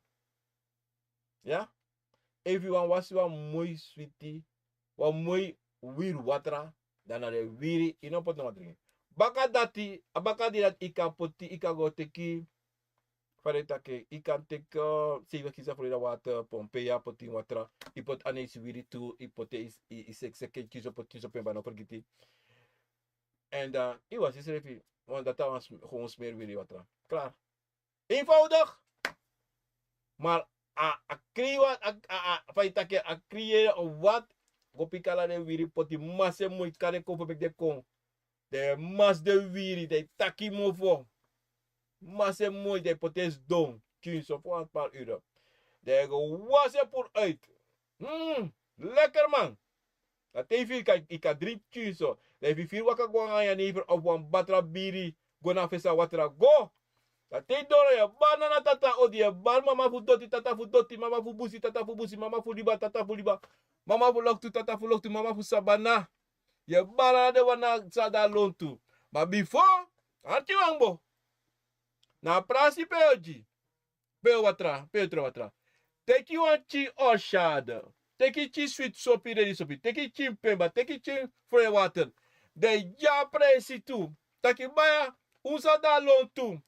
Ya? Efu yu wani wasi wan moi switi, wan moi wiri watra, dan na den wiri, yu no poti no wan dringi. Baka dati, a baka di dati yu kan poti, yu kan go teki, fa den taki, yu kan teki, eh, seibi kisi a Florida water, pompeya, poti ini watra, yu poti aneisi wiri tu, yu poti, yu, yu, yu seki, seki tyinso, poti tyinso pemba, no fergiti. Èn dan, yu wasi yusrefi, want dati a wan sm-, gewoon smeri wiri watra. Klaar. Eenvoudig. Maar a, a kri-, wat, a, a, a, fa yu taki, a creëren wat. Go piki ala den wiri poti, masi moi, kari kon fu meki den kon. Den masi den wiri, den taki mofo. Masi moi, den poti en sidon. Tyinso fu wan paar uur. Den go wasi en puru uit. Hmm, lekker man. Dan te yu firi yu kan, yu kan dringi tyinso. Dan efu yu firi waka go nanga yu never of wan batra biri go na fesa watra go. Dan te yu doro yu e bari nana tata odi, yu e bari mama fu doti, tata fu doti, mama fu busi, tata fu busi, mama fu liba, tata fu liba, mama fu loktu, tata fu loktu, mama fu sabana. Yu e bari nana den wan san de na lontu. Ma bifo, arki wan bo. Na a prasi pe yu o gi. Pe yu watra, pe yu tron watra. Teki wan pikin orshade. Teki pikin switi sopi, redi sopi. Teki pikin pemba, teki pikin fre water. Den e gi a presi tu. Taki baya, un san de na lontu.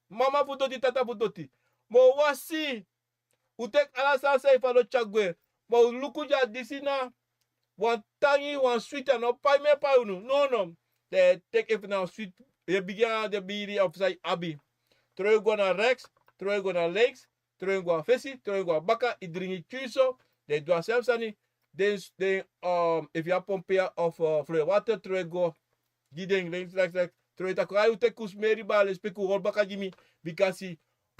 Mama fu doti, tata fu doti. Ma un wasi, un teki ala sani san yu fadon tyari gwe. Ma un luku dya disi na wan tangi, wan switi, a no pai mi e pai unu. No, no. Den e teki efu na wan switi, yu e bigin nanga den biri of san yu abi. Tron yu go na rechts, tron yu go na links, tron yu go na fesi, tron yu go na baka, yu dringi tyinso, den e du a srefi sani, den, den, um, efu yu abi pompeya of, uh, fre water, tron yu go, gi den, links, rechts, rechts, tron yu taki, ai, un teki un smeri bari, lespeki un hori baka gi mi, bikasi,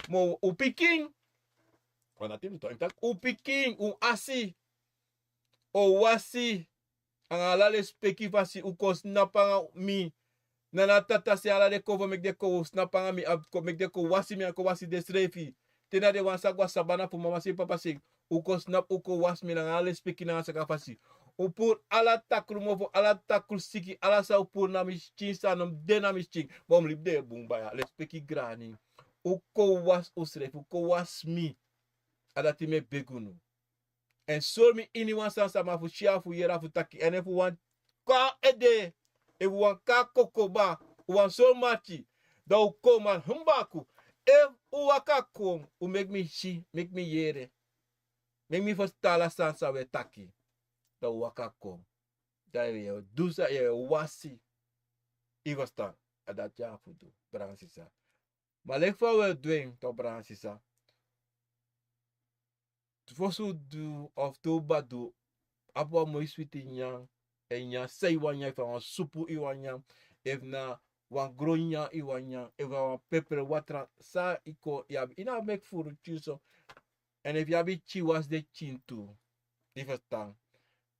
ma un pikin, wan dati mi taki, un pikin, un asi, o wasi, anga ala lespeki fasi un kon snapu anga mi. Nana tata se ala den kon fu meki den kon snapu anga mi, a kon meki den kon wasi mi, a kon wasi densrefi. Te na den wan sa go na sabana fu mama sei, papa sei, un kon snapu, un kon wasi mi nanga ala lespeki nanga saka fasi. Un puru ala takru mofo, ala takru siki, ala san un puru na mi skin, san no de na mi skin. Ma un mus libi den bun baya, lespeki grani. Un kon wasi unsrefi, un kon wasi mi. A dati mi e begi unu. Èn sori mi iniwan sani san mi abi fu si, fu yere, fu taki. Èn efu wan kon na ede, efu wan kon na kokoba, wan sori mati, dan un kon, ma humbaku. Efu un waka kon, un meki mi si, meki mi yere. Meki mi ferstan ala sani san un e taki. Dan un waka kon. Dan yu e du san yu e wasi. Yu ferstan. A dati yu abi fu du, brada sisa. Ma leki fa un e du en, toch, brada sisa. Fosi un du, of te un badu, abi wan moi switi nyan, èn nyan san yu wani nyan, efu na wan supu yu wani nyan, efu na wan gron nyan yu wani nyan, efu na wan pepre watra, san yu kon, yu abi, yu no abi meki furu tyinso. Èn efu yu abi pikin, wasi den pikin tu. Yu ferstan.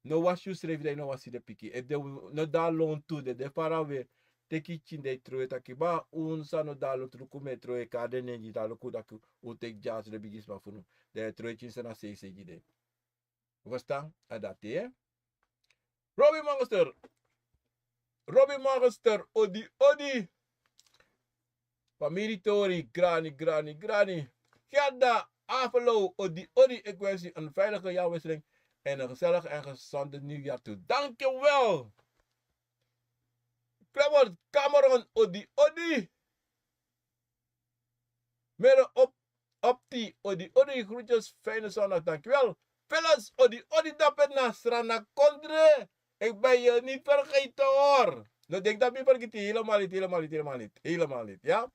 No wasi yusrefi, dan yu no wasi den pikin. Efu den no de na lontu, den de farawe, teki pikin, dan yu trowe, taki baya, un san no de na lontu, luku mi e trowe, kari den nen gi den, luku taki un teki dyaso den bigisma fu unu. Dan yu e trowe pikin san na seisei gi den. Yu ferstan? A dati, eh? Robbie Monster. Robbie Monster, odi, odi. Famiri tori, grani, grani, grani. Gerda Averlo, odi, odi, ik wens u een veilige jaarwisseling. En een gezellig en gezond nieuwjaar toe. Dankjewel. Clement Cameron, odi odi. Mere op, op die, odi odi, groetjes, fijne zondag, dankjewel. Phyllis, odi odi, dapet na Srana Kondre. Ik ben je niet vergeten hoor. No, denk dat mi vergeet, helemaal niet, helemaal niet, helemaal niet, helemaal niet, ja?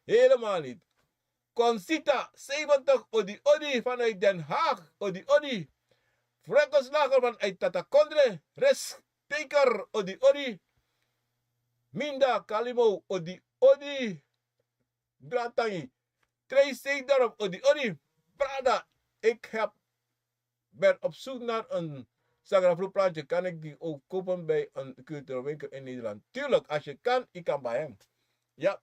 Helemaal niet. Concita zeventig, odi odi vanuit Den Haag, odi odi. Frankenslager vanuit Tatakondre, Risk Taker, odi odi. Minda Kalimo, odi odi. Grantangi. Tracy Dorp, odi odi. Brada, ik heb, ben op zoek naar een sagrafroeplantje. Kan ik die ook kopen bij een culturele winkel in Nederland? Tuurlijk, als je kan, je kan bij hem. Ja.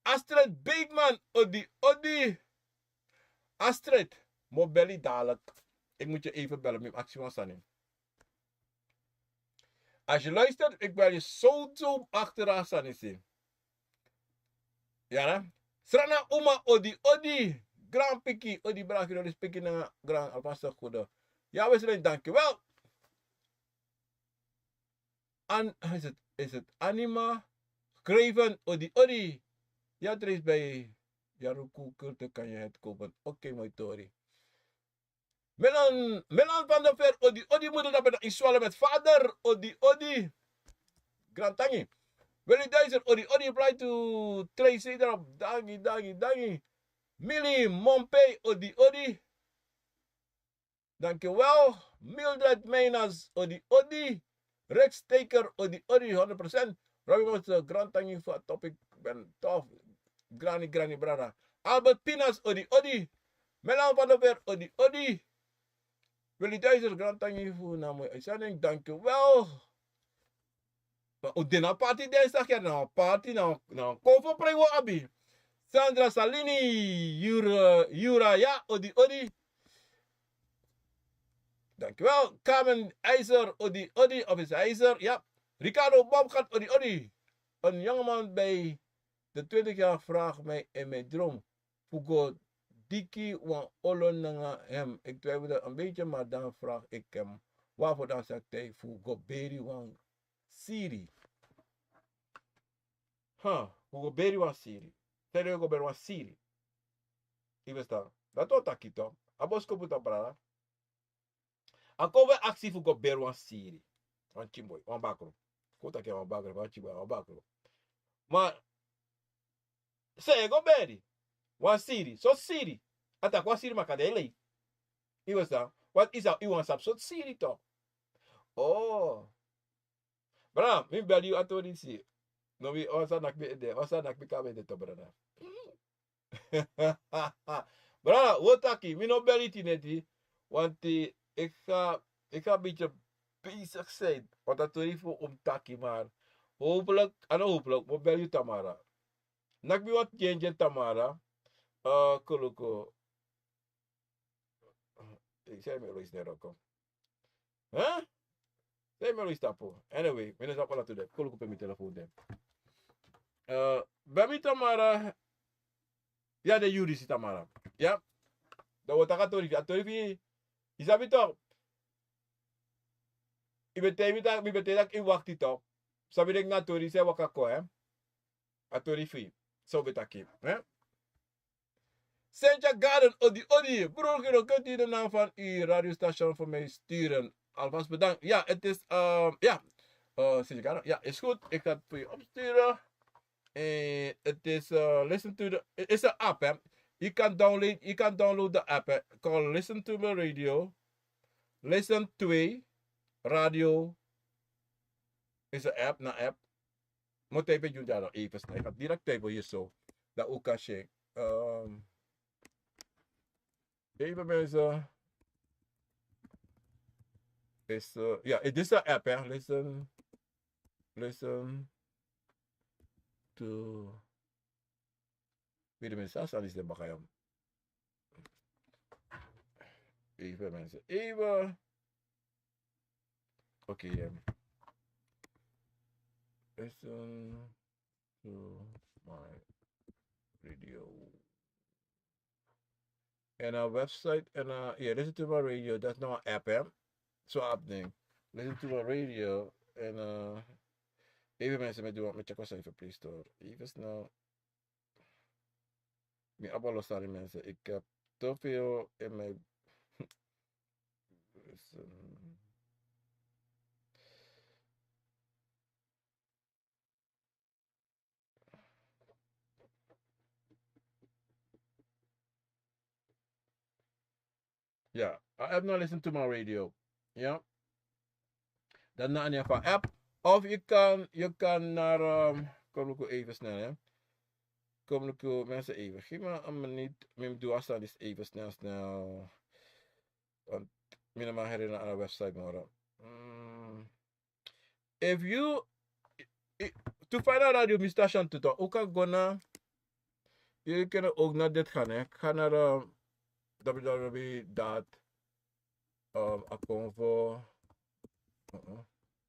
Astrid Beekman, odi odi. Astrid, mi o bel yu dadelijk. Ik moet je even bellen, mi aksi wan sani. Als je luistert, ik bel je zo zo achteraan, sani si. Ja, hè? Srana Uma, odi odi. Grand Piki, odi, brada, odi, Piki na Grand, alvast een goede. Ja, we zijn, dankjewel. An, is het, is het Anima? Graven, odi odi. Ja, er is bij Jaruku Kulte, kan je het kopen. Oké, mooi tori. Melan, Melan van der Ver, odi odi, moeder, dat ben ik in Zwolle met vader, odi odi. Grantangi. Willy Duizer, odi odi, fly to Tracy, daarop, dangi, dangi, dangi. Millie Mompey, odi odi. Dankjewel. Mildred Meinas, odi odi. Rick Staker, odi odi, honderd procent. Robbie Monster, grantangi fu a topic, ben tof. Grani, grani, brada. Albert Pinas, odi odi. Melan van der Ver, odi odi. Willy Duizer, grantangi fu na moi uitzending, dankjewel. Ma un de na party dinsdag, ya na party, na, na konfo prei wi abi. Sandra Salini, Jura, Jura, ya, odi odi. Dankjewel. Carmen Eiser, odi odi, of is Eiser, ya. Ricardo Bobgat, odi odi. Een jongeman bij de twintig jaar vraagt mij in mijn droom fu go diki wan olo nanga hem. Ik twijfelde een beetje, maar dan vraag ik hem waarvoor. Dan zegt hij fu go beri wan siri. Ha, fu go beri wan siri. Stel yu go beri wan siri. Yu verstaan? Dati o taki tok. A boskopu tok, brada. A kon fu aksi fu go beri wan siri. Wan kinboy, wan bakru. Kon taki wan bakru, wan kinboy, wan bakru. Ma san yu e go beri? Wan siri, so siri. A taki wan siri, ma kande e lei. Yu verstaan? Wat is dat? Yu wani sabi sortu siri tok. Oh. Brada, mi bel yu a tori si. No, mi, wan sani naki mi ede, wan sani naki mi kaba ede tok, brada. Brada, wi o taki, mi no bel yu tide neti. Want ik ga, ik ga een beetje bezig zijn. Want a tori fu un taki, maar hopelijk, a no hopelijk, mi o bel yu tamara. Naki mi wan gingi tamara. Eh, kuluku. San yu e luku, Neroko? Hè? San yu e luku tapu? Anyway, mi no sabi ala tu de. Kuluku pe mi telefoon de. Eh, bel mi tamara. Ya, den yuru disi tamara. Ya. Dan wi o taki a tori fi yu. A tori fi yu. Yu sabi tok. Yu ben taigi mi taki, mi ben taigi taki yu wakti tok. Sabi den nanga tori san e waka kon, hè? A tori fi yu. San wi ben taki, hè? Cynthia Garden, odi odi. Broer, ken u de naam van uw radiostation voor mij sturen? Alvast bedankt. Ja, het is, ehm, ja. Eh, Cynthia Garden, ja, is goed. Ik ga het voor je opsturen. En het is, eh, listen to the, het is een app, hè. Je kan download, je kan download de app, hè. Call Listen to Me Radio. Listen twee Radio is een app, na app. Moet type, Jun Jaro, even snel. Ik ga direct typen hier zo. Dat ook kan zien. Ehm, even mensen. Is, eh, ja, het is een app, hè. Listen. Listen to. Wait a minute, sasa is de bakayam. Even mensen, even. Oké, ja. Listen to my radio. En a website en a, yeah, listen to my radio, dat is nou een app, hè. Zo'n app ding. Listen to my radio en eh, even mensen met doen met check was even Play Store. Even snel. Mi abalo sani mensen. Ik heb te veel in mijn. Dus, eh, Ja, I have not listened to my radio. Ja. Dan na ania van app. Of je kan, je kan naar, ehm, kom ik even snel, hè. Kom ik mensen even. Geef me een minuut. Mijn doel is even snel, snel. Want mijn man herinner aan de website, maar. Mm. If you, i- i- to find out radio mi station tuto, ook kan go na, jullie kunnen ook naar dit gaan, hè. Ga naar eh, w w w dot eh, akonfo, uh-uh,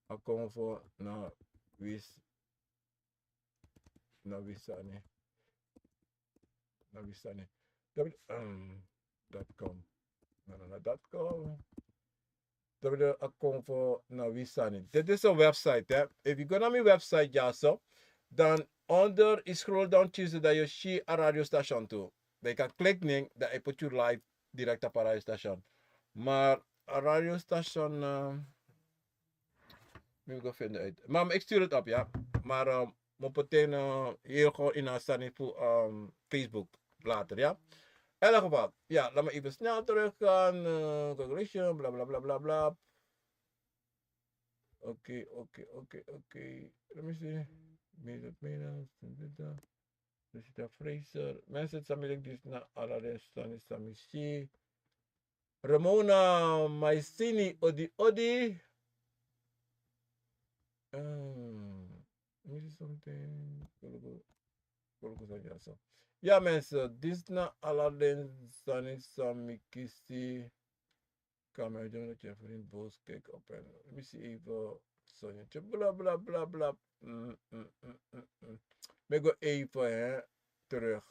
akonfo na wis, na wisani. Na wisani. W, um, dot com. No, no, no, dot com. W W W akonfo na wisani. Dit is een website, hè. If you go naar mijn website, ja, zo, dan onder is scroll down, choose dat je see a radiostation toe. Dan je kan klikken, dan je put you live direct op een radiostation. Maar een radiostation, eh, moet ik wel vinden uit. Maar ik stuur het op, ja. Maar eh, moet meteen eh, heel gewoon in haar sani voor ehm, Facebook later, ja. In elk geval, ja, laat me even snel teruggaan. eh, calculation, bla bla bla bla bla. Oké, oké, oké, oké. Let me see. Minus, minus, Rosita Fraser. Mensen, sami leki dus na ala den sani sami si. Ramona Maisini, odi, odi. Hmm, let me see something. Koloku, koloku sani ya so. Ya, mensen, dus na ala den sani sami kisi. Kan mij doen dat je vriend boos kijkt op hen. Let me see even. Sonja. Bla bla bla bla. Mm, mm, mm, mm, mm. Mi go even, hè, terug.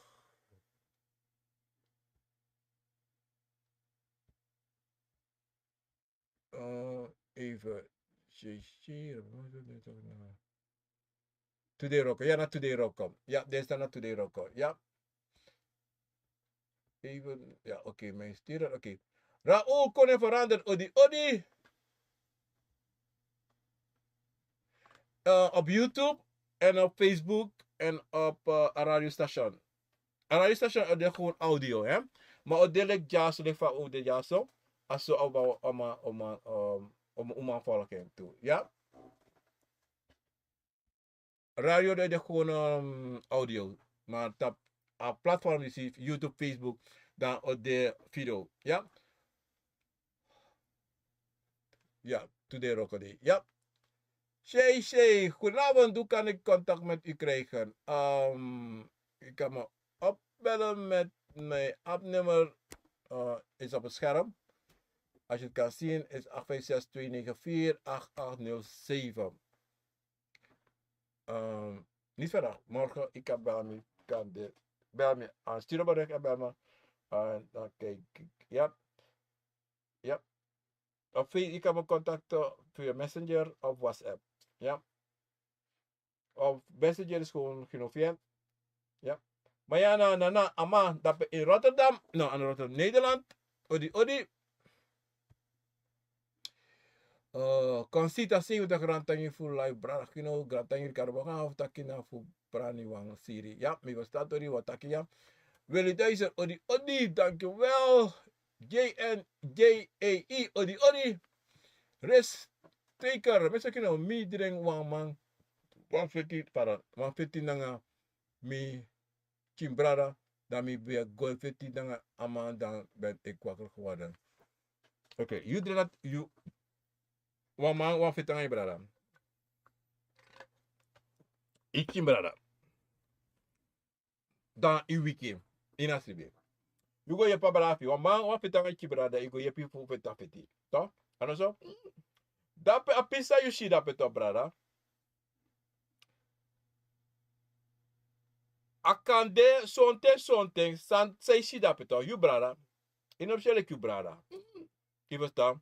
Eh, even. Sisi, Today Roko. Ja, na Today Roko. Ja, deze na Today Roko. Ja. Even, ja, oké, mijn sturen. Oké. Raoul Koning veranderd. Odi, odi. Eh, op YouTube en op Facebook en op eh, een radiostation. Een radiostation, het is gewoon audio, hè? Maar het deel ik jazz, lik van ook de jazz, zo. Als ze op, op, op, op, op, op, op, op, volgen toe, ja? Radio, dat is gewoon ehm, audio. Maar op platform is YouTube, Facebook, dan op de video. Ja? Ja, Today Roko. Ja. Shay, Shay, goedenavond. Hoe kan ik contact met u krijgen? Ehm, u kan me opbellen met mijn appnummer. Eh, is op het scherm. Als je het kan zien, is acht vijf zes twee negen vier acht acht nul zeven. Ehm, niet vandaag. Morgen, ik kan bel me, kan de, bel me aan. Stuur een bericht en bel me. En dan kijk ik. Ja. Ja. Of je kan me contacten via Messenger of WhatsApp. Ja. Of Messenger is gewoon genoeg. Ja. Maar ja, na, na, na, ama, dat in Rotterdam, no, in Rotterdam, Nederland. Odi, odi. Eh, Concita zeventig, grantangi fu live, brada Kino, grantangi Ricardo Boga, of taki na fu brani wan siri. Ja, mi versta tori wan taki, ja. Willy Duizer, odi, odi, dankjewel. J N J A E, odi, odi. Rest taker, mi seki no, mi dring wan man, wan feti, para, wan feti nanga mi kin brada, dan mi ben go feti nanga a man, dan ben ik wakker geworden. Oké, yu dring dat, yu, wan man, wan feti nanga yu brada. Yu kin brada. Dan yu wiki, yu na sribi. Yu go yepi a brada fu yu. Wan man, wan feti nanga yu brada, yu go yepi fu feti a feti. Toch? A no so? Dape a pisi san yu si dape toch, brada. A kan de sonten, sonten, san, san yu si dape toch, yu brada. Yu no mus e leki yu brada. Yu ferstan?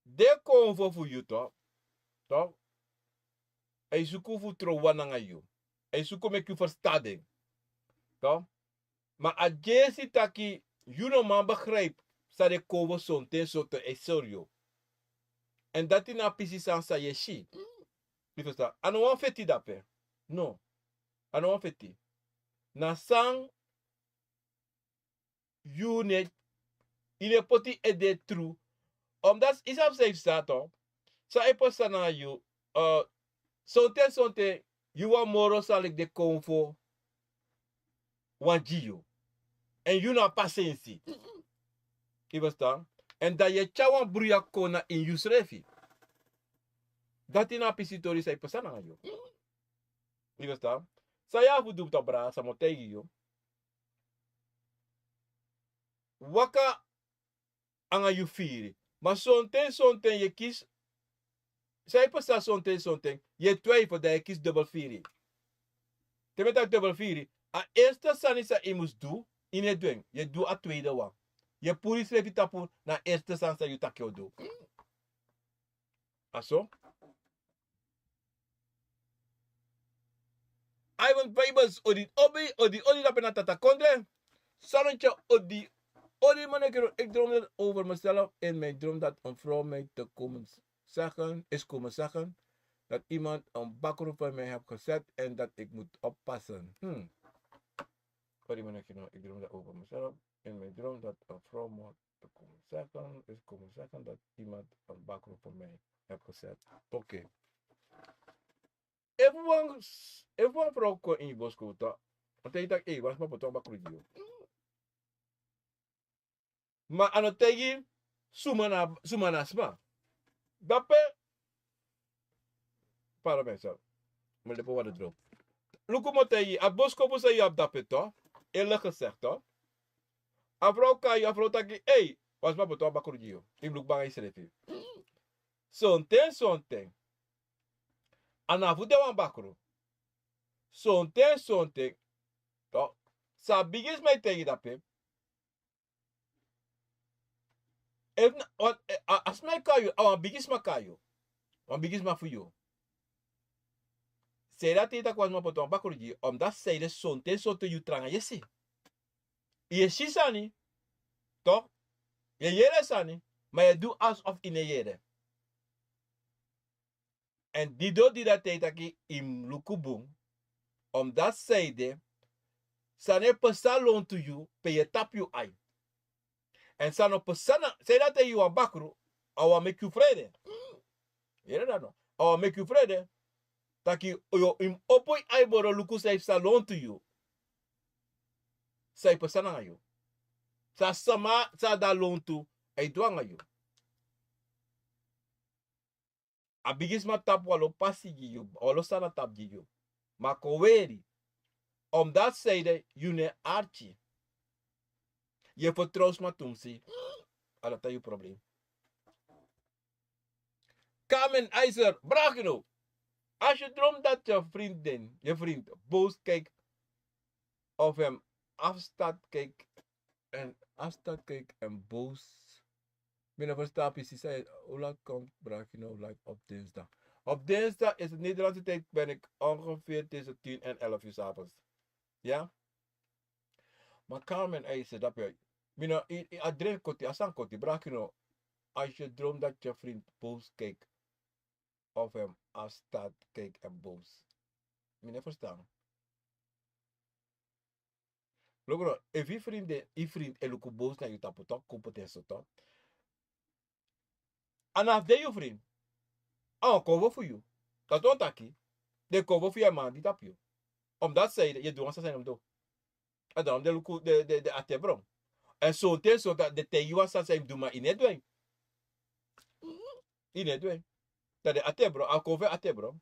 Den konfo fu yu, to, to, a e suku fu tron wan nanga yu. A e suku meki yu ferstan den, to. Ma a dyesi taki yu no man begrijpi san den konfo sonten sonten e sori yu. Èn dati na a pisi sani san yu e si. Yu ferstan? A no wan feti dape. No. A no wan feti. Na san yu no e, yu no e poti ede tru. Omdat yu sabi san yu ferstan, to, san e pasa nanga yu, sonten sonten yu wani moro san leki den konfo wani gi yu. Èn yu no abi pasensi. Yu ferstan? Èn dan yu e tyari wan bruya kon na ini yusrefi. Dati na a pisi tori san e pasa nanga yu. Yu ferstan? San yu abi fu du, to, brada, san mi o taigi yu. Waka anga yu firi. Ma sonten sonten yu e kisi, san e pasa sonten sonten, yu e twijfel, dan yu e kisi dubel firi. Te mi e taki dubel firi, a eerste sani san yu mus du, yu no e du en, yu e du a tweede wan. Yu e puru yusrefi tapu na a eerste sani san yu taki yu o du. A so. Ivan Vibes, odi, obi, odi, odi, dape na Tata Kondre. Salentje, odi, odi, manekiro, ik droomde over mezelf in mijn droom dat een vrouw mij te komen zeggen, is komen zeggen dat iemand een bakro voor mij heeft gezet en dat ik moet oppassen. Hmm. Odi, manekiro, ik droomde over mezelf in mijn droom dat een vrouw mij te komen zeggen, is komen zeggen dat iemand een bakro voor mij heeft gezet. Oké. Efu wan, efu wan vrouw kon in yu boskopu, dan te yu taki, ei, wan sma poti wan bakru gi yu. Ma a no taigi suma na, suma na sma. Dape, pardon, mensen. Mi lepo wani drop. Luku, mi o taigi yu, a boskopu san yu abi dape, to, eerlijk gezegd, to. A vrouw kon yu, a vrouw taki, ei, wan sma poti wan bakru gi yu. Yu mus luku bun nanga yusrefi. Sonten sonten a no abi fu de wan bakru. Sonten sonten, to, san a bigisma e taigi dape. Efu na, wan, eh, a, a sma e kon na yu, a wan bigisma kon na yu. Wan bigisma fu yu. Sanede a taigi taki wan sma poti wan bakru gi yu, omdat sanede sonten sonten yu tranga yesi. Yu e si sani, to, yu e yere sani, ma yu e du alsof yu no e yere. Èn di doro di dati e taki yu mus luku bun, omdat sanede san e pasa lontu yu pe yu e tapu yu ai. Èn san no pasa na, sanede a taigi yu wan bakru, a wani meki yu frede. Yere dati no? A wani meki yu frede. Taki yu, yu mus opo yu ai boro luku san e pasa lontu yu. San e pasa nanga yu. San sama, san a lontu e du nanga yu. A bigisma tapu wan lo pasi gi yu, wan lo sani na tapu gi yu. Ma kon weri. Omdat sanede yu no e arki. Yu e fertrow sma tumsi. A dati na yu problem. Carmen Eiser, brada, no. Als je droomt dat je vriendin, je vriend boos kijkt of hem afstand kijkt en afstand kijkt en boos. Mi no verstaan precies, hè. Hoe laat komt Brakino live op dinsdag? Op dinsdag is het Nederlandse tijd, ben ik ongeveer tussen tien en elf uur 's avonds. Ja? Maar Carmen eisen, dat ben, mi no, i, i, a dren koti, a san koti, Brakino. Als je droomt dat je vriend boos kijkt, of hem afstand kijkt en boos. Mi no verstaan. Luku no, efu yu frindi, yu frindi e luku boos na yu tapu, tok, kon poti en so, tok. A no abi de yu frindi. A wan konfo fu yu. Dati wani taki den konfo fu yu e mandi tapu yu. Omdat sanede yu e du wan sani san yu no mus du. A dan den luku den, den, den atebron. Èn sonten sonten den taigi yu wan sani san yu mus du, ma yu no e du en. Yu no e du en. Dan den atebron, a konfo fu atebron.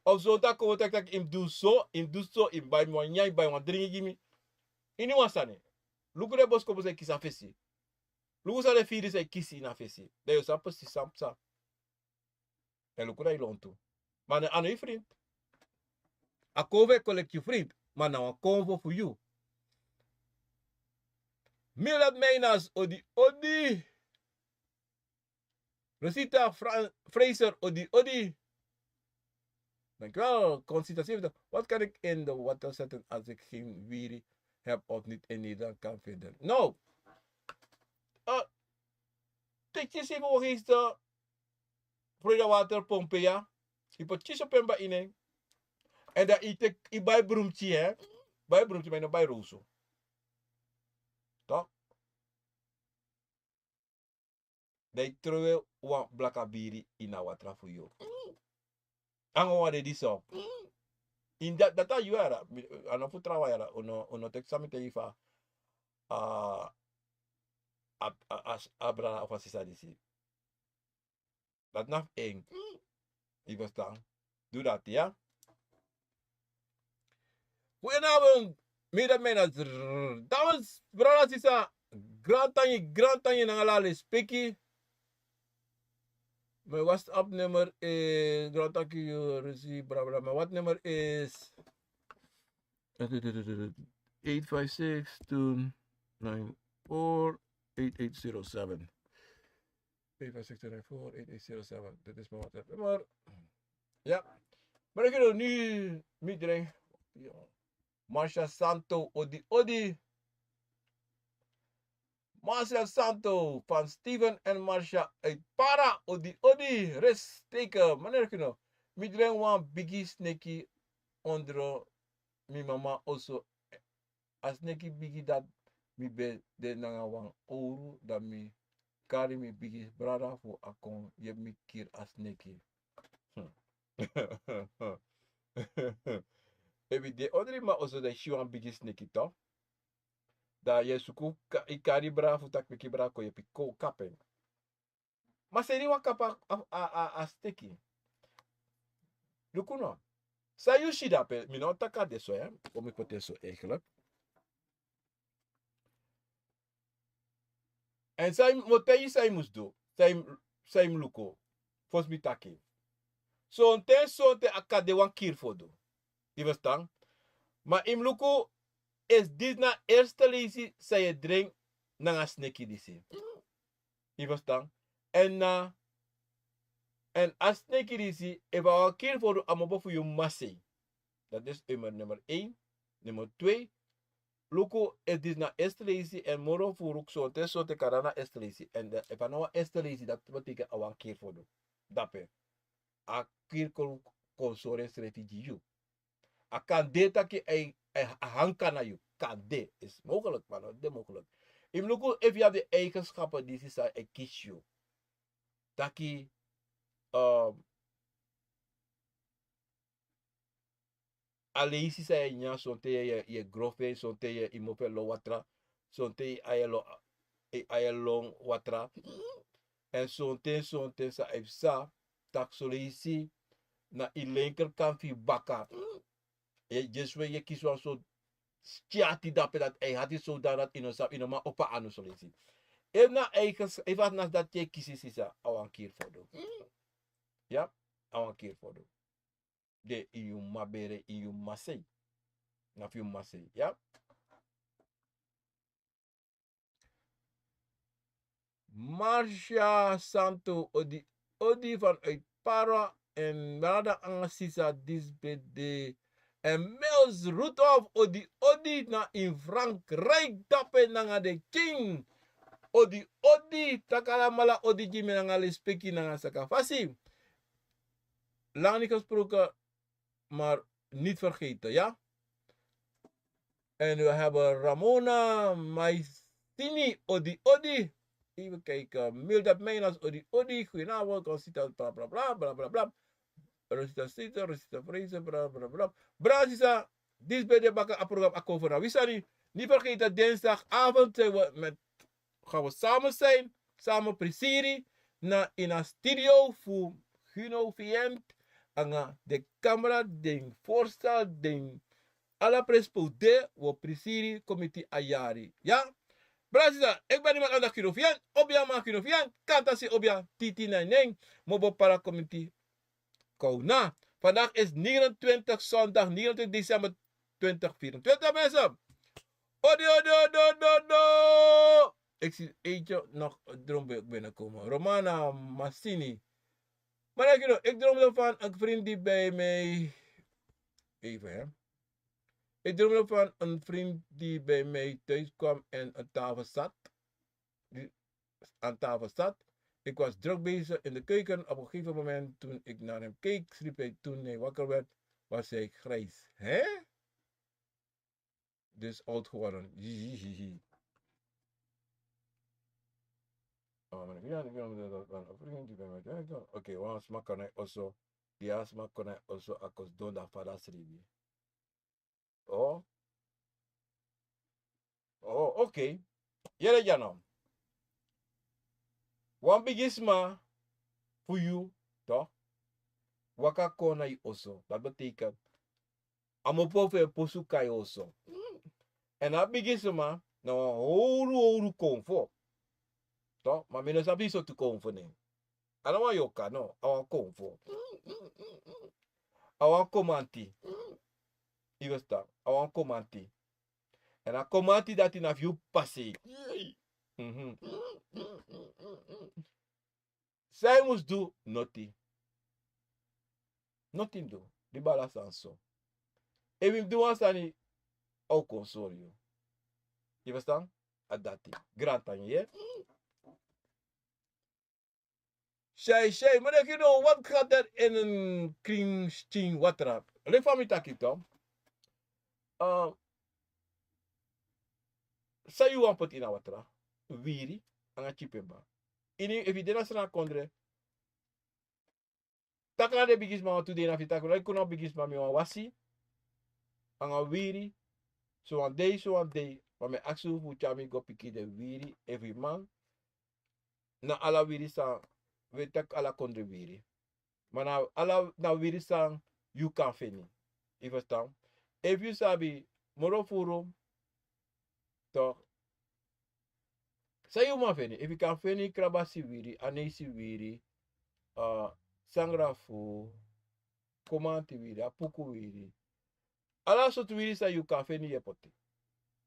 Of sonten a konfo taki, taki yu mus du so, yu mus du so, yu mus bai mi wan nyanyan, yu mus bai wan dringi gi mi. Iniwan sani. Luku den boskopu san e kisi a fesi. Luku san den firi san e kisi ini a fesi. Dan yu o sabi precies san pasa. Èn luku na yu lontu. Ma a no yu frindi. A konfo e kolekti yu frindi. Ma na wan konfo fu yu. Mildred Meinas, odi, odi. Rosita Fran-, Fraser, odi, odi. Dankjewel. Constita Sifter. Wat kan ik in de water zetten als ik geen wiri heb of niet in Nederland kan vinden? Nou, eh, teki seven wogeister, Florida water pompe ya. Yu poti kisi op en ba ine. En dan yu teki, yu bai brumti, hè. Bai brumti, ma yu no bai roso. Toch? Dan yu trowe wan blaka biri ini a watra fu yu. Nanga wan de disi. Ini dati, dati a yu yara. A no fu trawan yara. Un no, un no teki san mi taigi yu fa a, a, a, a, a brada of a sisa disi. Dati na fu en. Yu ferstan? Du dati, ya. Goedenavond, mede mena. Dames, brada, sisa. Grantangi, grantangi nanga ala lespeki. Mijn WhatsApp-nummer is, grantangi, yu risi, bla, bla, mijn WhatsApp-nummer is eight five six two nine four eight eight zero seven. Eight five six two nine four eight eight zero seven. Dit is mijn WhatsApp-nummer. Ja. Maar ik wil nu niet drinken. Marcia Santo, odi, odi. Marcia Santo van Steven en Marcia uit Para, odi, odi. Rest teken, meneer Kino. Mi dringi wan bigi sneki ondro mi mama oso. A sneki bigi dati mi ben de nanga wan owru, dan mi kari mi bigi brada fu a kon yepi mi kiri a sneki. Hmm. Efu yu de ondro yu mama oso, dan yu si wan bigi sneki, toch? Dan yu e suku ka-, yu kari brada fu taki meki brada kon yepi kon kapu en. Ma seni wan kapu a, a, a, a sneki. Luku no. San yu si dape, mi no o taki a de so, ya. Kon mi poti en so eigenlijk. Èn san yu, mi o taigi yu san yu mus du. San yu, san yu mus luku. Fosi mi taki. Sonten, sonten a kan de wan kiri fu du. Yu ferstan? Ma yu mus luku, efu disi na eerste leisi san yu e dringi nanga sneki disi. Yu ferstan? Èn na, èn a sneki disi, efu a wan kiri fu du, a mus opo fu yu masei. Dati is nummer, nummer één. Nummer twee, luku, efu disi na eerste leisi, èn moro furu sonten, sonten kan de na eerste leisi. Èn dan, efu a no wan eerste leisi, dati betekent a wan kiri fu du. Dape. A kiri kon, kon sori ensrefi gi yu. A kan de taki a, a, a hang kan na yu. Kan de. Is mogelijk, maar no de mogelijk. Yu mus luku efu yu abi de eigenschappen disi san e kisi yu. Taki, ehm, a leisi san yu e nyan, sonten yu e, yu e grof en, sonten yu e, yu mofu e lon watra, sonten yu e, yu e lon, yu e, yu e lon watra. Èn sonten, sonten san e psa, taki son leisi na yu linkerkant fu yu baka. Yu e, yu e kisi wan sortu tyati dape, dati a e hati so dan dati yu no sabi, yu no man opo anu son leisi. Efu na eigen, efu a na dati yu e kisi, sisa, a wan kiri fu du. Ya, a wan kiri fu du. De ini yu mama bere, ini yu mama sei. Na fu yu mama sei, ya. Marcia Santo, odi, odi vanuit Para, èn brada nanga sisa disi ben de. Èn Mils Rudolf, odi, odi na ini Frankrijk dape nanga den king. Odi, odi, taki alamala odi gi mi nanga lespeki nanga sakafasi. Lang niet gesproken, maar niet vergeten, ja? En we hebben Ramona Maisini, odi, odi. Even kijken. Mildred Meinas, odi, odi. Goedenavond, Constita, bla, bla, bla, bla, bla, bla. Rosita Sita, Rosita Vrezen, bla, bla, bla. Brada, sisa, disi ben de baka a program Ako Fana Wisani. Niet vergeten, dinsdagavond zijn we met, gaan we samen zijn, samen presenteren na in a studio fu Gino Vient, nanga den camera, den voorstel, den ala presi pe un de, wi o presenteren komiti a yari. Ya? Brada, sisa, ik ben niemand anders Gino Vient, obia man Gino Vient, kantasi obia titi na nen, mobo para komiti Kona. Vandaag is negenentwintig, zondag negenentwintig december twintig vierentwintig, mensen. Odi, odi, odi, odi, odi. Ik zie eentje nog droom binnenkomen. Romana Massini. Maar ik, ik droomde van een vriend die bij mij. Even hè. Ik droomde van een vriend die bij mij thuis kwam en aan tafel zat. Die aan tafel zat. Ik was druk bezig in de keuken. Op een gegeven moment, toen ik naar hem keek, sliep hij. Toen hij wakker werd, was hij grijs. Hè? Dus oud geworden. Hihihihi. Oh, maar ik weet niet of dat een vriend die bij mij thuis kwam. Oké, wan sma kon na oso. Di a sma kon na oso, a kos donda fada sribi. Oh. Oh, oké. Yere dya no. Wan bigisma fu yu, toch? Waka kon na yu oso. Dat betekent, a mopo fu en posu kon na yu oso. En a bigisma na wan howru howru konfo. Toch? Ma mi no sabi sortu konfo nen. A no wan yoka no, a wan konfo. A wan komanti. Yu ferstan? A wan komanti. En a komanti dati na fu yu pasi. Mhm. San yu mus du? Noti. Noti mus du. Di bala san so. Efu yu mus du wan sani, a o kon sori yu. Yu ferstan? A dati. Grantangi, ye? Shai, shai, maar ik, you know, wat gaat er in een kring sting watra? Lek fa mi taki toch. Uh, san yu wani poti ini a watra? Wiri, anga tyipemba. Ini, efu yu de na sran kondre. Taki na den bigisma wan tu dei na fu yu taki, like, kon na bigisma, mi wani wasi. Anga wiri. So wan dei, so wan dei. Ma mi e aksi unu fu tyari mi go piki den wiri, efu yu man. Na ala wiri san, we taki ala kondre wiri. Ma na ala, na wiri san yu kan feni. Yu ferstan? Efu yu sabi moro furu, toch, san yu man feni? Efu yu kan feni krabasi wiri, aneisi wiri, uh, sangra fu, komanti wiri, apuku wiri. Ala sortu wiri san yu kan feni, yu e poti.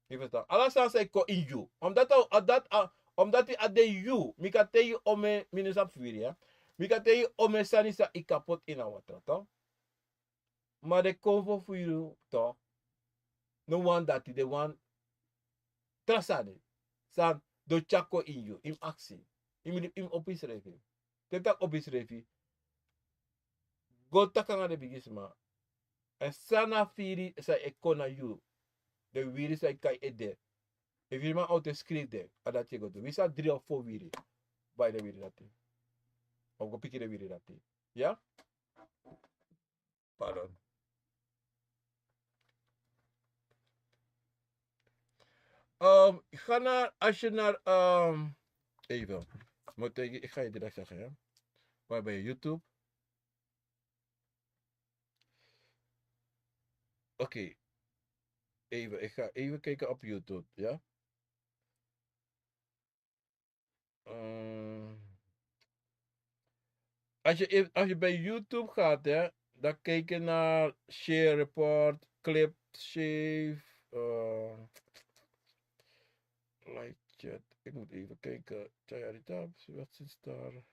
Yu ferstan? Ala sani san e kon ini yu. Omdat a, a dat, a, omdat a de yu, mi kan taigi yu omeni, mi no sabi fu wiri, ya. Mi kan taigi yu omeni sani san yu kan poti ini a watra, toch. Ma den konfo fu yu, toch, no wani dati, den wani tra sani. San den o tyari kon ini yu, yu mus aksi. Yu mus, yu mus opo yusrefi. Te yu taki opo yusrefi, go taki anga den bigisma. Èn san na a wiri san e kon na yu, den wiri san e kon na yu ede. Efu yu man owtu e skrifi den, a dati yu e go du. Winsi a dri of fo wiri, bai den wiri dati. Of go piki den wiri dati. Ya? Pardon. Um, ga naar, als je naar, um, even. Moet ik, ik ga je direct zeggen, hè. Waar ben je? YouTube? Oké. Even, ik ga even kijken op YouTube, ja. Eh, als je, als je bij YouTube gaat, hè, dan kijk je naar share report, clip, save, eh, live chat. Ik moet even kijken. Charity Tabs, wat is daar?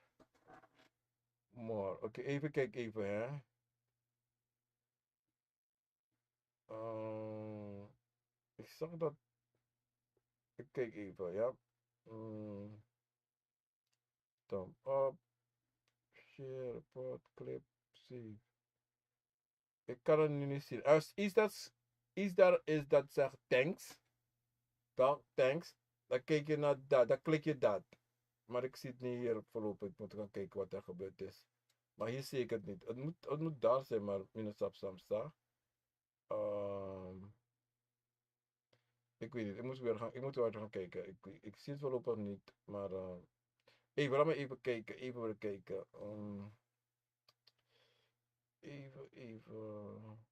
More. Oké, even kijken, even, hè. Eh, ik zag dat. Ik kijk even, ja. Mm. Thumb up. Share, report, clip, save. Ik kan het nu niet zien. Als iets dat, iets daar is dat zegt thanks. Dan, thanks. Dan kijk je naar dat, dan klik je dat. Maar ik zie het niet hier voorlopig. Ik moet gaan kijken wat er gebeurd is. Maar hier zie ik het niet. Het moet, het moet daar zijn, maar minus op Samsa. Ehm, ik weet niet. Ik moet weer gaan, ik moet weer gaan kijken. Ik, ik zie het voorlopig niet. Maar eh, even, laat me even kijken. Even weer kijken. Ehm, even, even.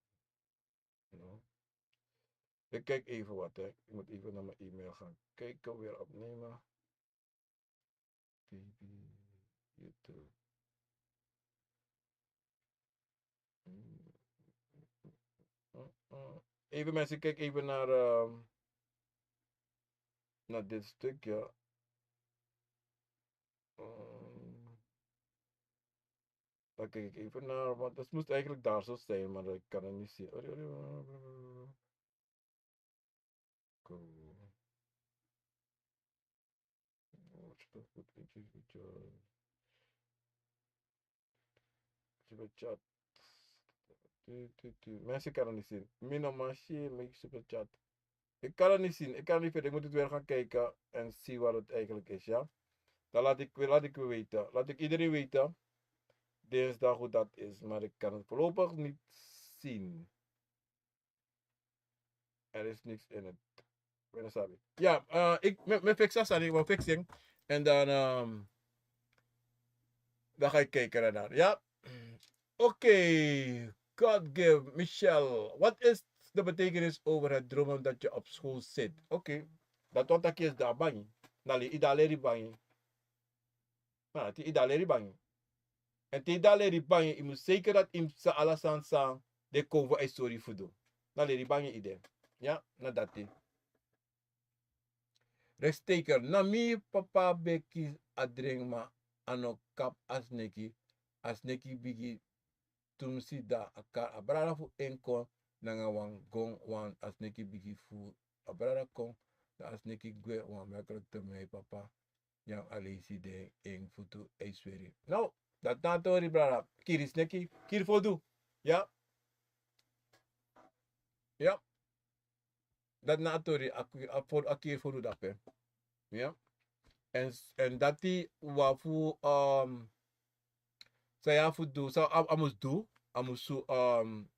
No. Ik kijk even wat, hè. Ik moet even naar mijn e-mail gaan kijken, weer opnemen. Baby, YouTube. Mm, mm, mm. Even mensen, kijk even naar, ehm, naar dit stukje. Mm. Dan kijk ik even naar, want het moest eigenlijk daar zo zijn, maar ik kan het niet zien. Ori, ori, ori, ori, ori. Go. Oh, chat, goed, goed, goed, goed, chat. Super chat. Tu, tu, tu. Mensen kan het niet zien. Mina Mashi, make super chat. Ik kan het niet zien. Ik kan het niet vinden. Ik moet het weer gaan kijken en zien wat het eigenlijk is, ja? Dan laat ik, laat ik u weten. Laat ik iedereen weten dinsdag hoe dat is. Maar ik kan het voorlopig niet zien. Er is niks in het. Weet je, sabi. Ja, eh, ik, met, met fix, sorry, ik wil fixing. En dan, ehm, dan ga ik kijken daarnaar. Ja. Oké. God give, Michel. Wat is de betekenis over het dromen dat je op school zit? Oké. Dat want dat is daar bangi. Nali, ida leri bangi. Na, te yu e leri bangi. En te yu e leri bangi, yu mus zeker dat yu mus sa ala sani san den kon fu a yu sori fu du. Na leri bangi yu de. Ya, na dati. Reststeker, na mi papa ben kisi a dren ma a no kap a sneki. A sneki bigi tumsi, dan a kari a brada fu en kon nanga wan gon, want a sneki bigi fu a brada kon, dan a sneki gwe wan merkelijk te mi papa. Nyan a leisi den en futu e sweri. No, dati na a tori, brada. Kiri sneki, kiri fodu. Ya. Ya. Dati na a tori, a, a, a kiri fodu dape. Ya. En, en dati wan fu, um, san yu abi fu du, san a, a mus du, a mus, um,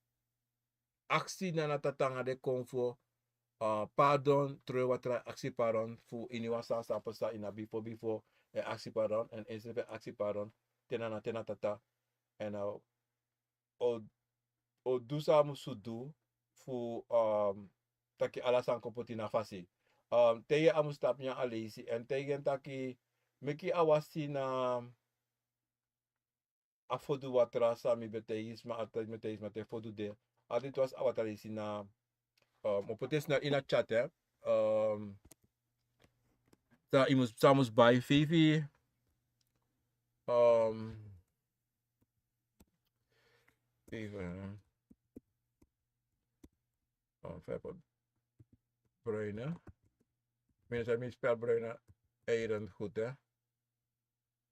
aksi na a tata nanga den kon fu, uh, pardon, tron watra, aksi pardon fu ini wan sani san pasa ini a bifo bifo, èn aksi pardon, èn ensrefi aksi pardon te na, na, te na tata, èn, uh, o, o du san a musu du fu, um, taki ala sani kon poti na fasi. Um, te yu a mus tapu nyan a leisi, èn te yu taki meki a wasi na a fodu watra san mi ben taigi sma, altijd mi e taigi sma te fodu de. Altijd wasi a watra leisi na, um, o poti en snel ini a chat, hè. Um, san yu mus, san mus bai feifi, um, feifi, hè. Um, feifi bruine. Mensen, mi spel bruine eieren goed, hè.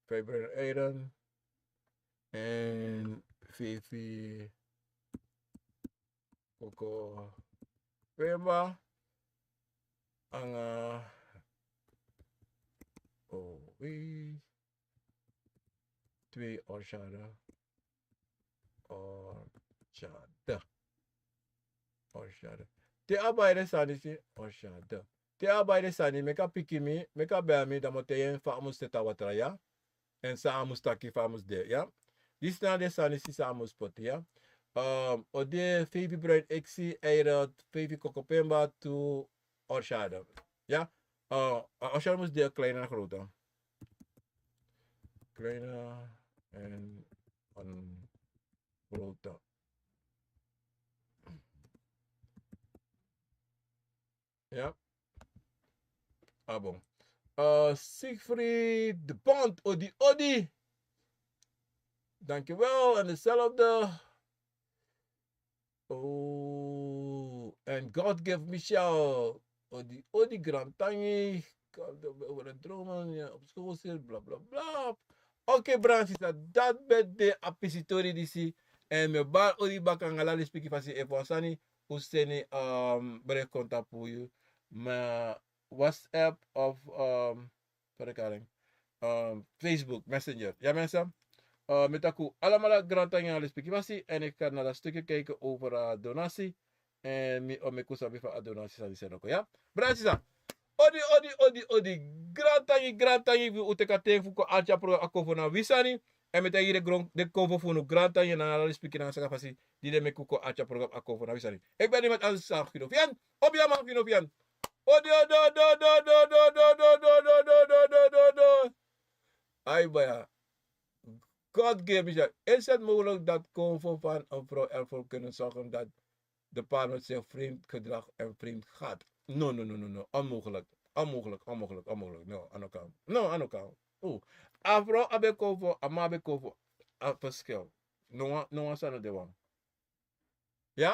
Feifi bruine eieren. En feifi koko pemba. Nanga, oh, wi. Twee oshada. Oshada. Oshada. Te a bai den sani si, oshada. Te a bai den sani, meki a piki mi, meki a bel mi, dan mi o taigi en fa a mus seti a watra, ya. Èn san a mus taki, fa a mus de, ya. Disi na den sani si san a mus poti, ya. Um, o de feifi bruin eksi, eieren, feifi koko pemba, tu oshada. Ya. Uh, a oshada mus de klein en grote. Kleine en een grote. Ja. Ah, bon. Uh, Siegfried de Bond, odi, odi. Dankjewel, en dezelfde. Oh, en God give Michel. Odi, odi, grantangi. Over de dromen, ja, op school zit, bla, bla, bla. Oké, brada, sisa, dati ben de a pisi tori disi. En mi e bari odi baka nanga ala lespeki fasi, efu wan sani un seni, um, bericht kon tapu mi WhatsApp of, um, verklaring, um, Facebook Messenger. Ja, mensen. Uh, mi e taki un alamala grantangi nanga lespeki fasi. En ik ga naar dat stukje kijken over, uh, donatie. En mi o meki un sabi fa a donatie sani seni kon, ya. Brada, sisa. Odi, odi, odi, odi. Grantangi, grantangi fu un teki a ten fu kon arki a program Akomfo na wi sani. En mi e taigi den gron, den konfo fu unu, grantangi nanga ala lespeki nanga saka fasi di den meki un kon arki a program Akomfo na wi sani. Efu a ben de mati, a sa Gino Fian. Obiaman, Gino Fian. Odi, odi, odi. Ai, baya. God give me, is het mogelijk dat konfo van een vrouw ervoor kunnen zorgen dat de partner zich vreemd gedraagt en vreemd gaat? No, no, no, no, no. Onmogelijk. Onmogelijk, onmogelijk, onmogelijk. No, a no kan. No, a no kan. fu a frow a ben kon fu a man a ben kon fu a ferskel. No wan no wan sani no de wan. Ya.